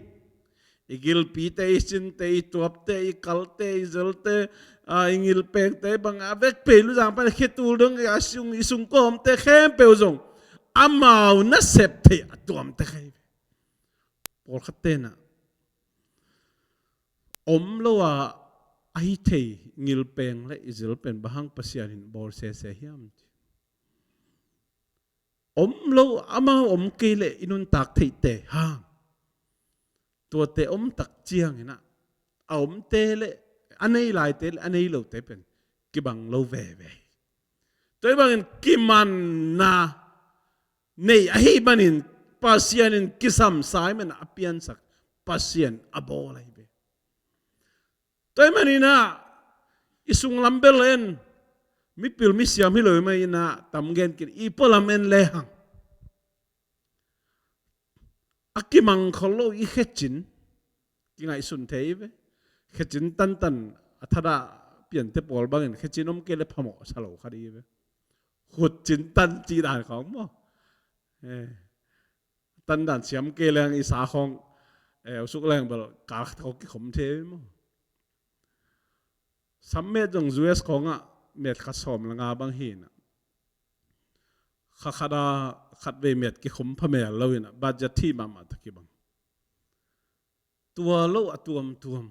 I gilpite, i sinte, i tuapte, i kalte, i zelte, a, i ngilpengte bang a vekpi luzang pan khetul dong, a sung, i sungkawmte khempeuh zong amau nasep theih a tuamte kha hi. Pawlkhat ten a om lo a, a hi thei ngilpeng leh i zel pen bang hang Pasian in bawl sese hiam? Om lo, amau om kei leh i nuntak theihte hang, tuate om tak ciangin a, a omte leh a nei laite leh a nei lote pen kibang lo veve. Tua hi bangin kimanna nei ahih manin Pasian in kisam sa ahih manin a piansak, Pasian a bawl ahi ve. Tua ahih manin ah i sunglam bel en, mipil misiam hi lo ahih manin ah tam gen kei in, i pualam en lehang a kimang khol lo i khecin kingaihsun thei ve. Khecin tantan a thadah piante pawl bangin khecin om kei le phamawh sa lo kha di ve. Khutcin tan cih dan khawng maw? Eh. Tandan siam kei leng i sa khawng, eh, usuk leng bel kal khat khawng kikhom thei maw? Sam met zong U S khawngah met khat sawm le nga bang hi inah, kha khat a khat vei met kikhom phamel lo inah, budget thih mahmah ta kibang. Tua lo a tuamtuam,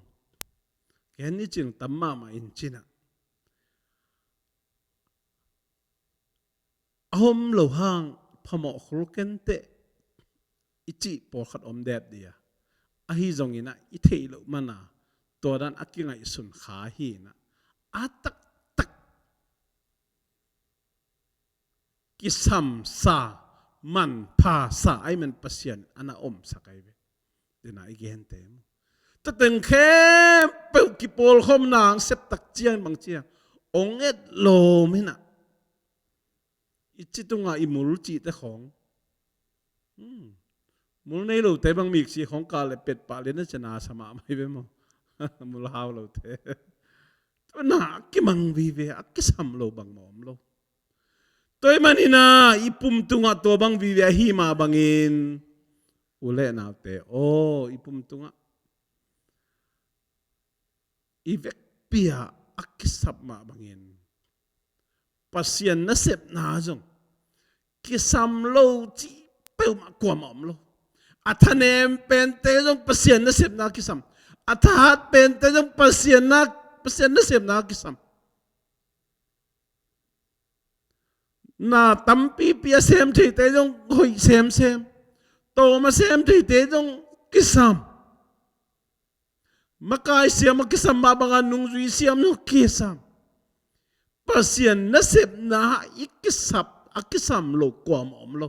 ken i cing tam mahmah in cinah, a om lo hang phamawh khol kenteh i cih pawlkhat om dep dia. Ahi zongin ah i theih loh mana tua dan a kingaihsun kha hi inah, a taktak kisamsa, manphasa ahih man Pasian a na omsak ahi ve. Dena i gente maw? Tateng khempeuh kipawlkhawmna ang septak ciang bang ciang ong et lawm hinah, i ci tungah i mul cihte khawng, hmm, mul nei lote bang miksi khawng kah le petpah le na cina sa mahmah hi ve maw? Mul hau lote. Tua na a kimang vive, a kisam lo bangmah om lo. Tua ahih manin ah i pum tungah tua bang vive ahi mah bangin, u le naute aw, i pum tungah i vekpi-a a kisap mah bangin Pasian nasepna zong kisam lo cih peuhmah kuamah om lo. A thanem pente zong Pasian nasepna kisam. A thahat pente zong Pasian na, Pasian nasepna kisam. Na tampipi a sem theite zong hoih semsem. Tawm a sem theite zong kisam. Makai siam a kisam mah bangin nungzui siam zong kisam. Pasian nasepna i kisap, a kisam lo kuamah om lo.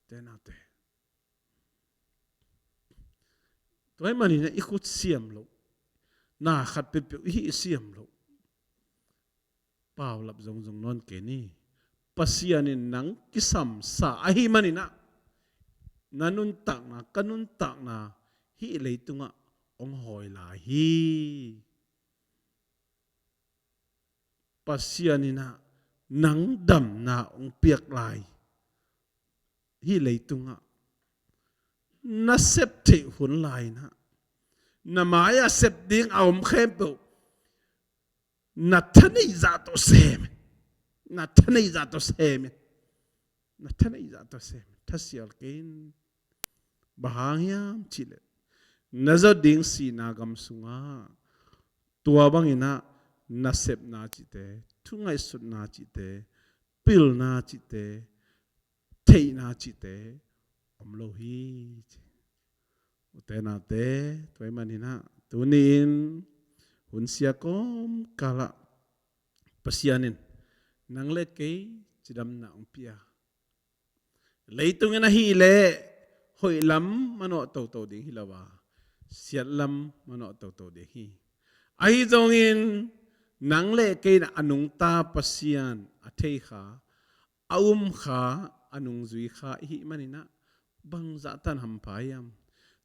Te naute. Tua ahih manin i khut siam loh, na khat peuhpeuh i hih siam loh, paulap zongzong nawn kei ni. Pasian in nang kisamsa ahih manin ah, na nuntakna, ka nuntakna hih leitungah hong hawi lai hi. Pasian in ah nang damna hong piak lai. Hih leitungah na sep theih hun lai-in ah, na mai-ah sep ding a om khempeuh na thaneih zah tawh sem in. Na thaneih zah tawh sem in. Na thaneih zah tawh sem in. Thasial kei in. Bang hang hiam cihleh, na zawh ding sihna gam sungah tua bangin ah nasepna cihte, thungaihsutna cihte, pilna cihte, theihna cihte om lo hi, ci. Ute naute, tua ahih manin ah tuni-in hun sia kawmkal ah Pasian in nang le kei cidamna hong pia. Leitungin ahih leh hoih lam manawh toto ding hi lo a, siat lam manawh toto ding hi. Ahi zongin nang le kei in a nungta Pasian a thei kha, a um kha, a nungzui kha i hih manin ah bangzah tan hampha hiam?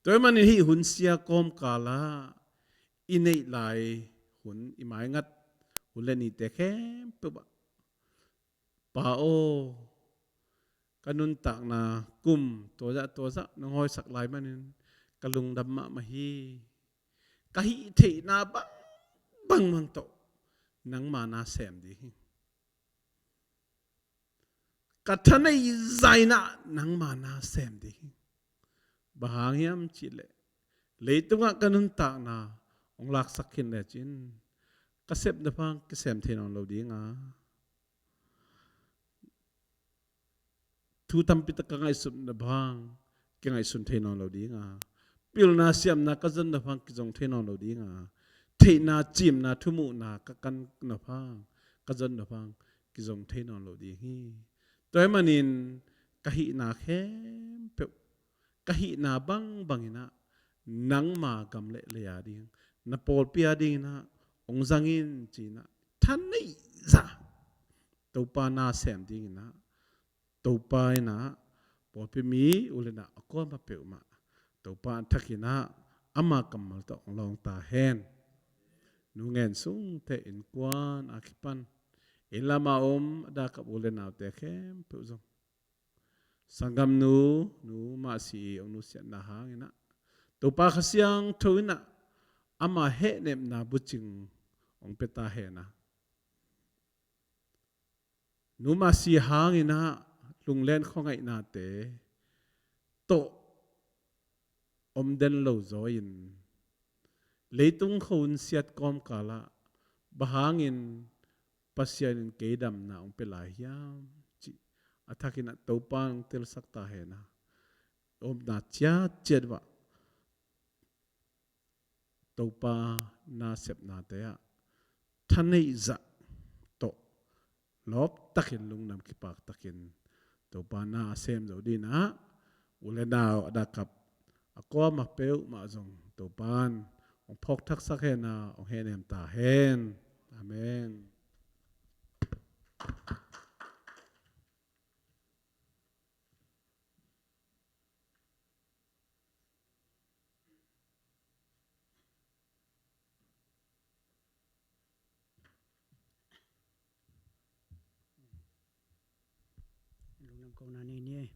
Tua ahih manin hih hun sia kawmkal ah i neih lai hun, i maingat hun le nite khempeuh ah, Pa aw, ka nuntakna kum tuazah tuazah nong hawisak lai manin ka lungdam mahmah hi. Ka hih theihna bang, bang, bang tawh nangma na sem ding hi. Ka thaneih zah in ah nangma na sem ding hi. Bang hang hiam cihleh, leitungah ka nuntakna hong laksak khin lecin ka sepna bang kisem thei nawn lo ding a, thu tampi tak ka ngaihsutna bang kingaihsun thei nawn lo ding a, pilna siamna ka zonna bang kizong thei nawn lo ding a, theihna, cimna, thumuhna ka kanna bang, ka zonna bang kizong thei nawn lo ding hi. Tua ahih manin ka hihna khempeuh, ka hihna bangbang in ah nangma gam le lei a ding, na pawlpi a ding in ah hong zang in ci-in ah thaneih zah Topa na sem ding in ah Topa in ah pawlpi mi u le nau a kuamah peuhmah Topa a thak in ah ama kammal tawh hong lawng ta hen. Nu Ngen Sung te innkuan a kipan inn lam a om a dak a u le naute khempeuh zong, sanggamnu Nu Mah Si i hong nusiatna hang in ah Topa Kha Siangtho in ah ama hehnepna bucing hong pia ta hen a, Nu Mah Si hang in ah lunglen khuangaihnate tawh om den lo zaw in, leitung khuahun siat kawmkal ah bang hangin Pasian in kei damna hong pia lai hiam cih a thak in ah Topa in hong telsak ta hen a, omna ciatciat uah Topa nasepnate ah thaneih zah tawh lawp takin, lungdam kipak takin Topa na sem zo ding in ah u le nau a dak a a kuamah peuhmah zong Topa in hong phawk thaksak hen a, hong hehnem ta hen. Amen. Lungdam kohna nei ni.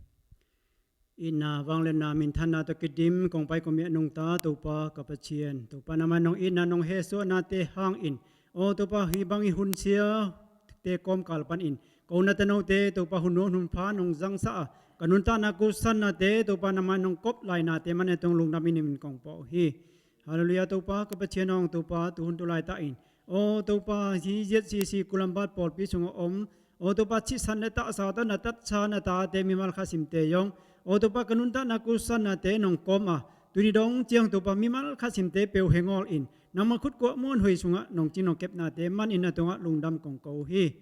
Itna, vangliatna, minthanna tawh kidim kong pai kong miah nungta Topa ka Pathian, Topa nangmah in nong itna nong hehsuahnate hangin, aw Topa, hih bang i hun siate kawmkal panin ko nate note Topa hun nuam hun pha nong zangsa a, ka nuntakna kutsannate Topa nangmah in nong kop lainate manin tung lungdam in min kong pawh hi. Halleluiah Topa ka Pathian aw, Topa tuhun tulaitah in, aw Topa, hih Z C C Kulambad pawlpi sungah om, aw Topa, thihsan le tahsa tawh na tatsa na tate mimal khat simte zong, aw Topa, ka nuntakna kutsannate nong kawm a, tuni dong ciang Topa mimal khat simte peuh hengawl in, nangma khut kuah muanhuai sungah nong cing nong kepnate manin na tungah lungdam kong ko hi.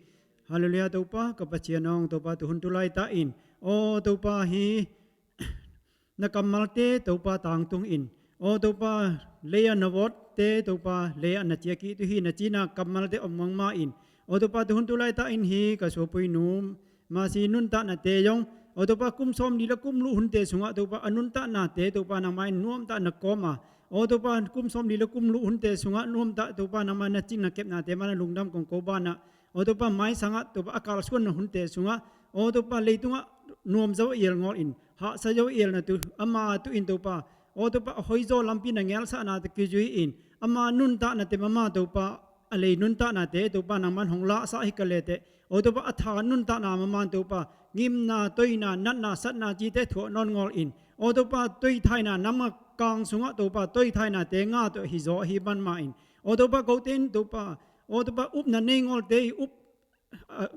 Halleluiah Topa ka Pathian aw, Topa tuhun tulaitah in, aw Topa, hih na kammalte Topa tangtung in, aw Topa, lei-ah na vawtte Topa lei-ah na ciah kik uh hi, na cina kammalte om mangma in, aw Topa, tuhun tulaitah in hih ka suapuinu Mah Si nuntaknate zong, aw Topa, kum sawmli le kum luh hunte sungah Topa a nuntaknate Topa nangmah in nuamtah na kawm a, aw Topa, kum sawmli le kum luh hunte sungah nuamtah Topa nangmah in na cing na kepnate manin lungdam kong ko banah, aw Topa, maisangah Topa a kalsuanna hunte sungah, aw Topa, leitungah nuam zo ial ngawl in, hahsa zo ial na tu ama tu in Topa, aw Topa, a hoizaw lampi na ngelsahna tawh kizui in, ama nuntaknate mama Topa, a lei nuntaknate Topa nangmah in hong lahsah hi ka leteh, aw Topa, a tha nuntakna mama Topa, ngimna, toina, natna, satna cite thuah nawn ngawl in, aw Topa, toithaina nangma kang sungah Topa toithainate nga tawh hi zaw ahi banmah in, aw Topa, kote in Topa, aw Topa, upna nei ngawlte i up, a,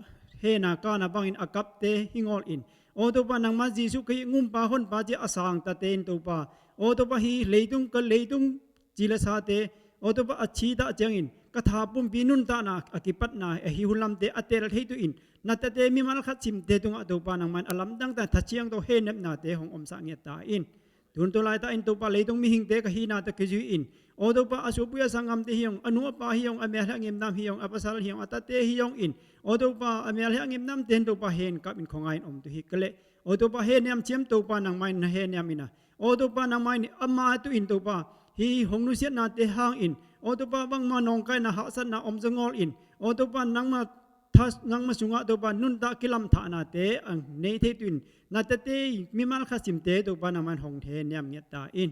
hehna kana bangin a kapte hi ngawl in, aw Topa, nangmah Jesuh Khrih ngumpa honpa ci a sangtate in Topa, aw Topa, hih leitung ka leitung ci le sate, aw Topa, a thitah ciangin ka tha pumpi nuntakna a kipatna ahi hun lamte a tel thei tu in, na tate mimal khat simte tungah Topa nangmah in a lamdangta tha ciang tawh hehnepnate hong omsah ngiat ta in. Tuhun tulaitah in Topa, leitung mihingte ka hihna tawh kizui in, aw Topa, a suapui a sanggamte hi zong, a nu a pa hi zong, a mel hi a ngimnam hi zong, a pasal hi zong, a tate hi zong in, aw Topa, a mel hi a ngimnamte in Topa hen kap in khuangai in om tu hi ka leh, aw Topa, hehniam ciam Topa nangmah in na hehniam in a, aw Topa, nangmah in ama tu in Topa, hih hong nusiatnate hangin, aw Topa, bangmah nawngkaina hahsatna om zaw ngawl in, aw Topa, nangmah tha, nangmah sungah Topa nuntak kilamthahnate a nei thei tu in, na tate mimal khat simte Topa nangmah in hong hehniam ngiat ta in.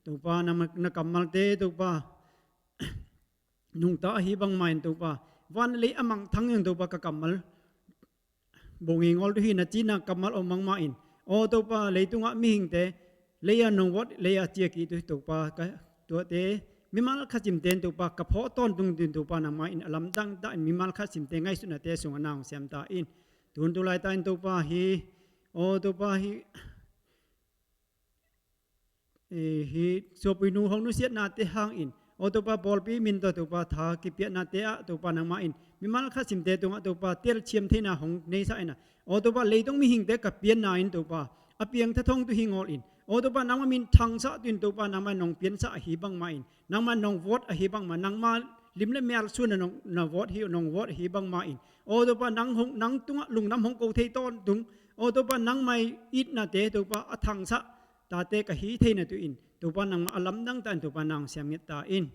Topa nangmah na kammalte Topa nungta ahi bangmah in Topa, van lei a mangthang in Topa ka kammal bawng i ngawl tu hi, na cina kammal om mangmah in, aw Topa, leitungah mihingte lei-ah nong vawt, lei-ah ciah kik tu hi Topa, ka tuate mimal khat simte in Topa ka phawk tawntung tu in Topa nangmah in a lamdangtah in mimal khat simte ngaihsutnate sungah na hong siam ta in. Tuhun tulaitah in Topa, hih, aw Topa, hih, eh, hih suapuinu hong nusiatnate hangin, Aw Topa, pawlpi min tawh Topa, tha kipiahnate ah Topa, nangmah in mimal khat simte tungah Topa, telsiam theihna hong neihsa in ah, aw Topa, leitung mihingte ka pianna in Topa, a piangthak thong tu hi ngawl in, aw Topa, nangmah min thangsah tu in Topa, nangmah nong piansah ahi bangmah in, nangmah nong vawt ahi bangmah, nangmah lim le mial sun a nong, na vawt hi, nong vawt ahi bangmah in, aw Topa, nang hong, nang tungah lungdam hong ko thei tawntung, aw Topa, nangmah itnate Topa, a thangsah tate ka hi theihna tu in, Topa, nangmah a lamdang ta in Topa, nang siam nget ta in.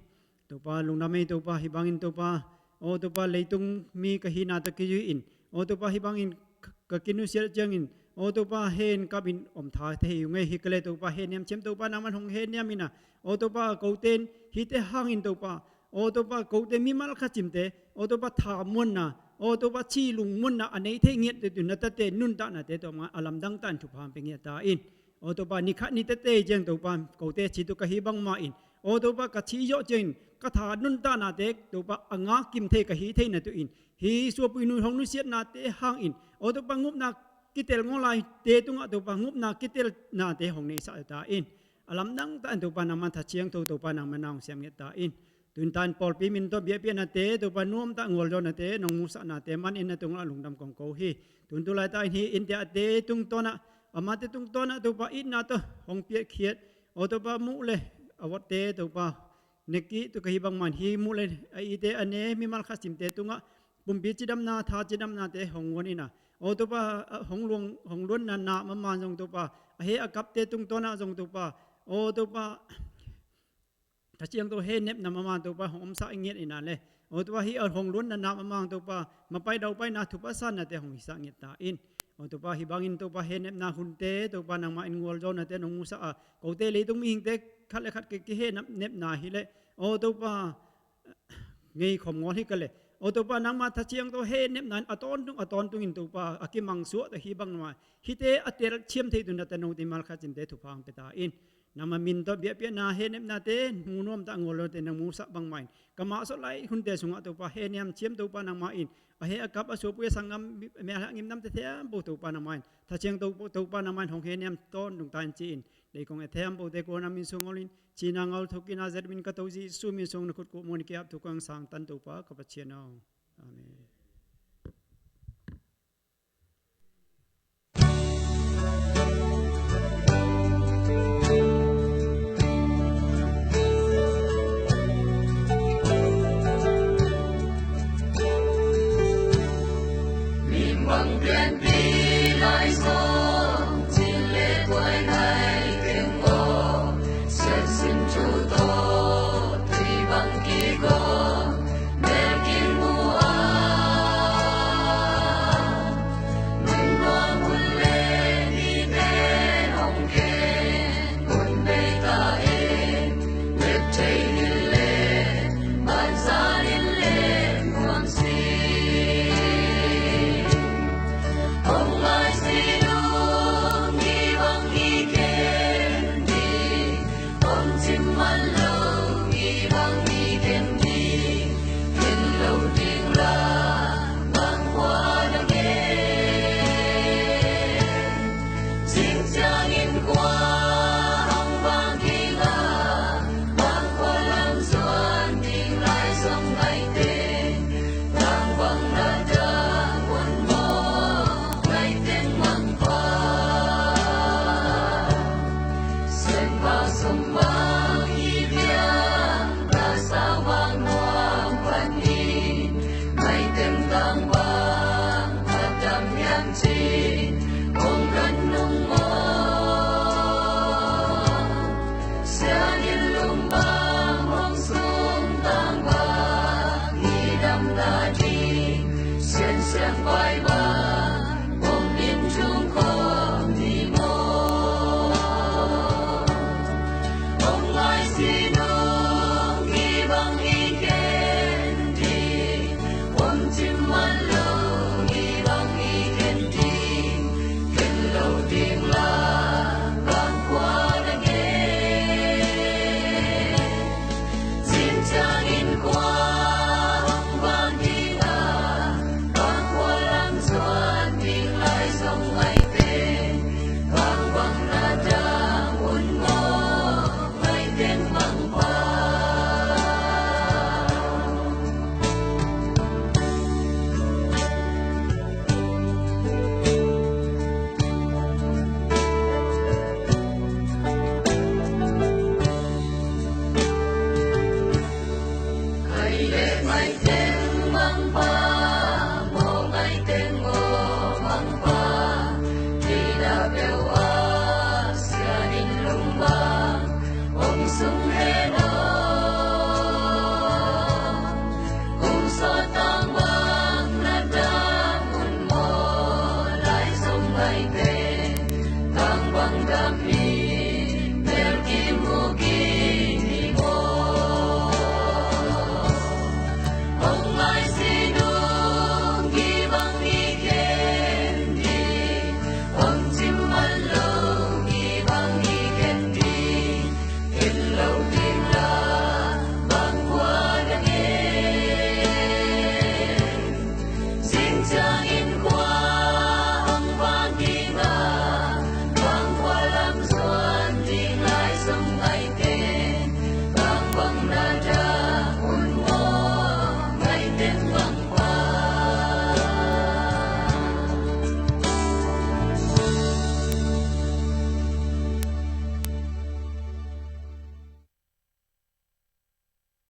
Topa, lungdam ei Topa, hih bangin Topa, aw Topa, leitung mi ka hihna tawh kizui in, aw Topa, hih bangin ka, ka kinusiat ciangin, aw Topa, hen kap in om tha thei ung ei. Hi ka le Topa, hehniam ciam Topa, nangmah hong hehniam in ah, aw Topa, kote in hihte hangin Topa, aw Topa, kote mimal khat simte, aw Topa, thamuanna, aw Topa, ci lungmuanna a nei thei ngiat tu in, na tate nuntaknate tawh mah a lamdang ta in thupha hong pia ngiat ta in. Aw Topa, ni khat ni tete ciang Topa, kote ci tu ka hi bangmah in, aw Topa, ka ci zawh ciangin ka tha nuntaknate Topa, a ngak kim thei ka hi theihna tu in, hih suapui nu hong nusiatnate hangin, aw Topa, ngupna kitel ngawl laite tungah Topa, ngupna kitelnate hong neihsa ta in. A lamdang ta in Topa, nangmah tha ciangtho Topa, nangmah na hong siam nget ta in. Tu in tan pawlpi min tawh biakpiahnate Topa, nuamtah gualzawhnate, nong musahnate man in na tungah lungdam kong ko hi. Tu in tu laitak in hih India-te tungtawn ah, amate tungtawn ah Topa, itna tawh hong piatkhiat, aw Topa, muh le a vawtte Topa, nekih tu ka hi bangmah in, hih muh le a ite a ne mimal khat simte tungah pumpi cidamna, tha cidamnate hong guan in ah, aw Topa, hong luang, hong luanna na maman zong Topa, a heh a kapte tungtawn ah zong Topa, aw Topa, tha ciangtho hehnepna maman Topa, hong omsak ngiat in ah le, aw Topa, hih a hong luanna na maman Topa, mapai daupaina thupha sannate hong hisak ngiat ta in. Aw Topa, hih bangin Topa, hehnepna hunte Topa, nangmah in gualzawhnate nong musak a, kote leitung mihingte khat le khat ki, kihehnepna hi leh, aw Topa, ngei khawm ngawl hi ka le, aw Topa, nangmah tha ciangtho hehnepna in a tawntung a tawntung in Topa, a kimangsuah ta hi bangmah, hihte a telsiam thei tu in na tanote mimal khat simte thupha hong pia ta in. Nangmah min tawh biakpiahna, hehnepnate, mu nuamtah gualzawhnate nong musak bangmah in, ka mah sawt lai hunte sungah Topa, hehniam ciam Topa, nangmah in a heh a kap, a suapui a sanggam, mi, mi a hah ngimnamte thempo Topa, nangmah in tha ciangtho Topa, nangmah in hong hehniam tawntung ta in ci in, dei kong et thempote kua na min sung ngawl in, cina ngawl thuk in a zet min ka To Jesu min sung na khut kuh muan kiap thu kong sang tan Topa ka Pathian aw. Amen.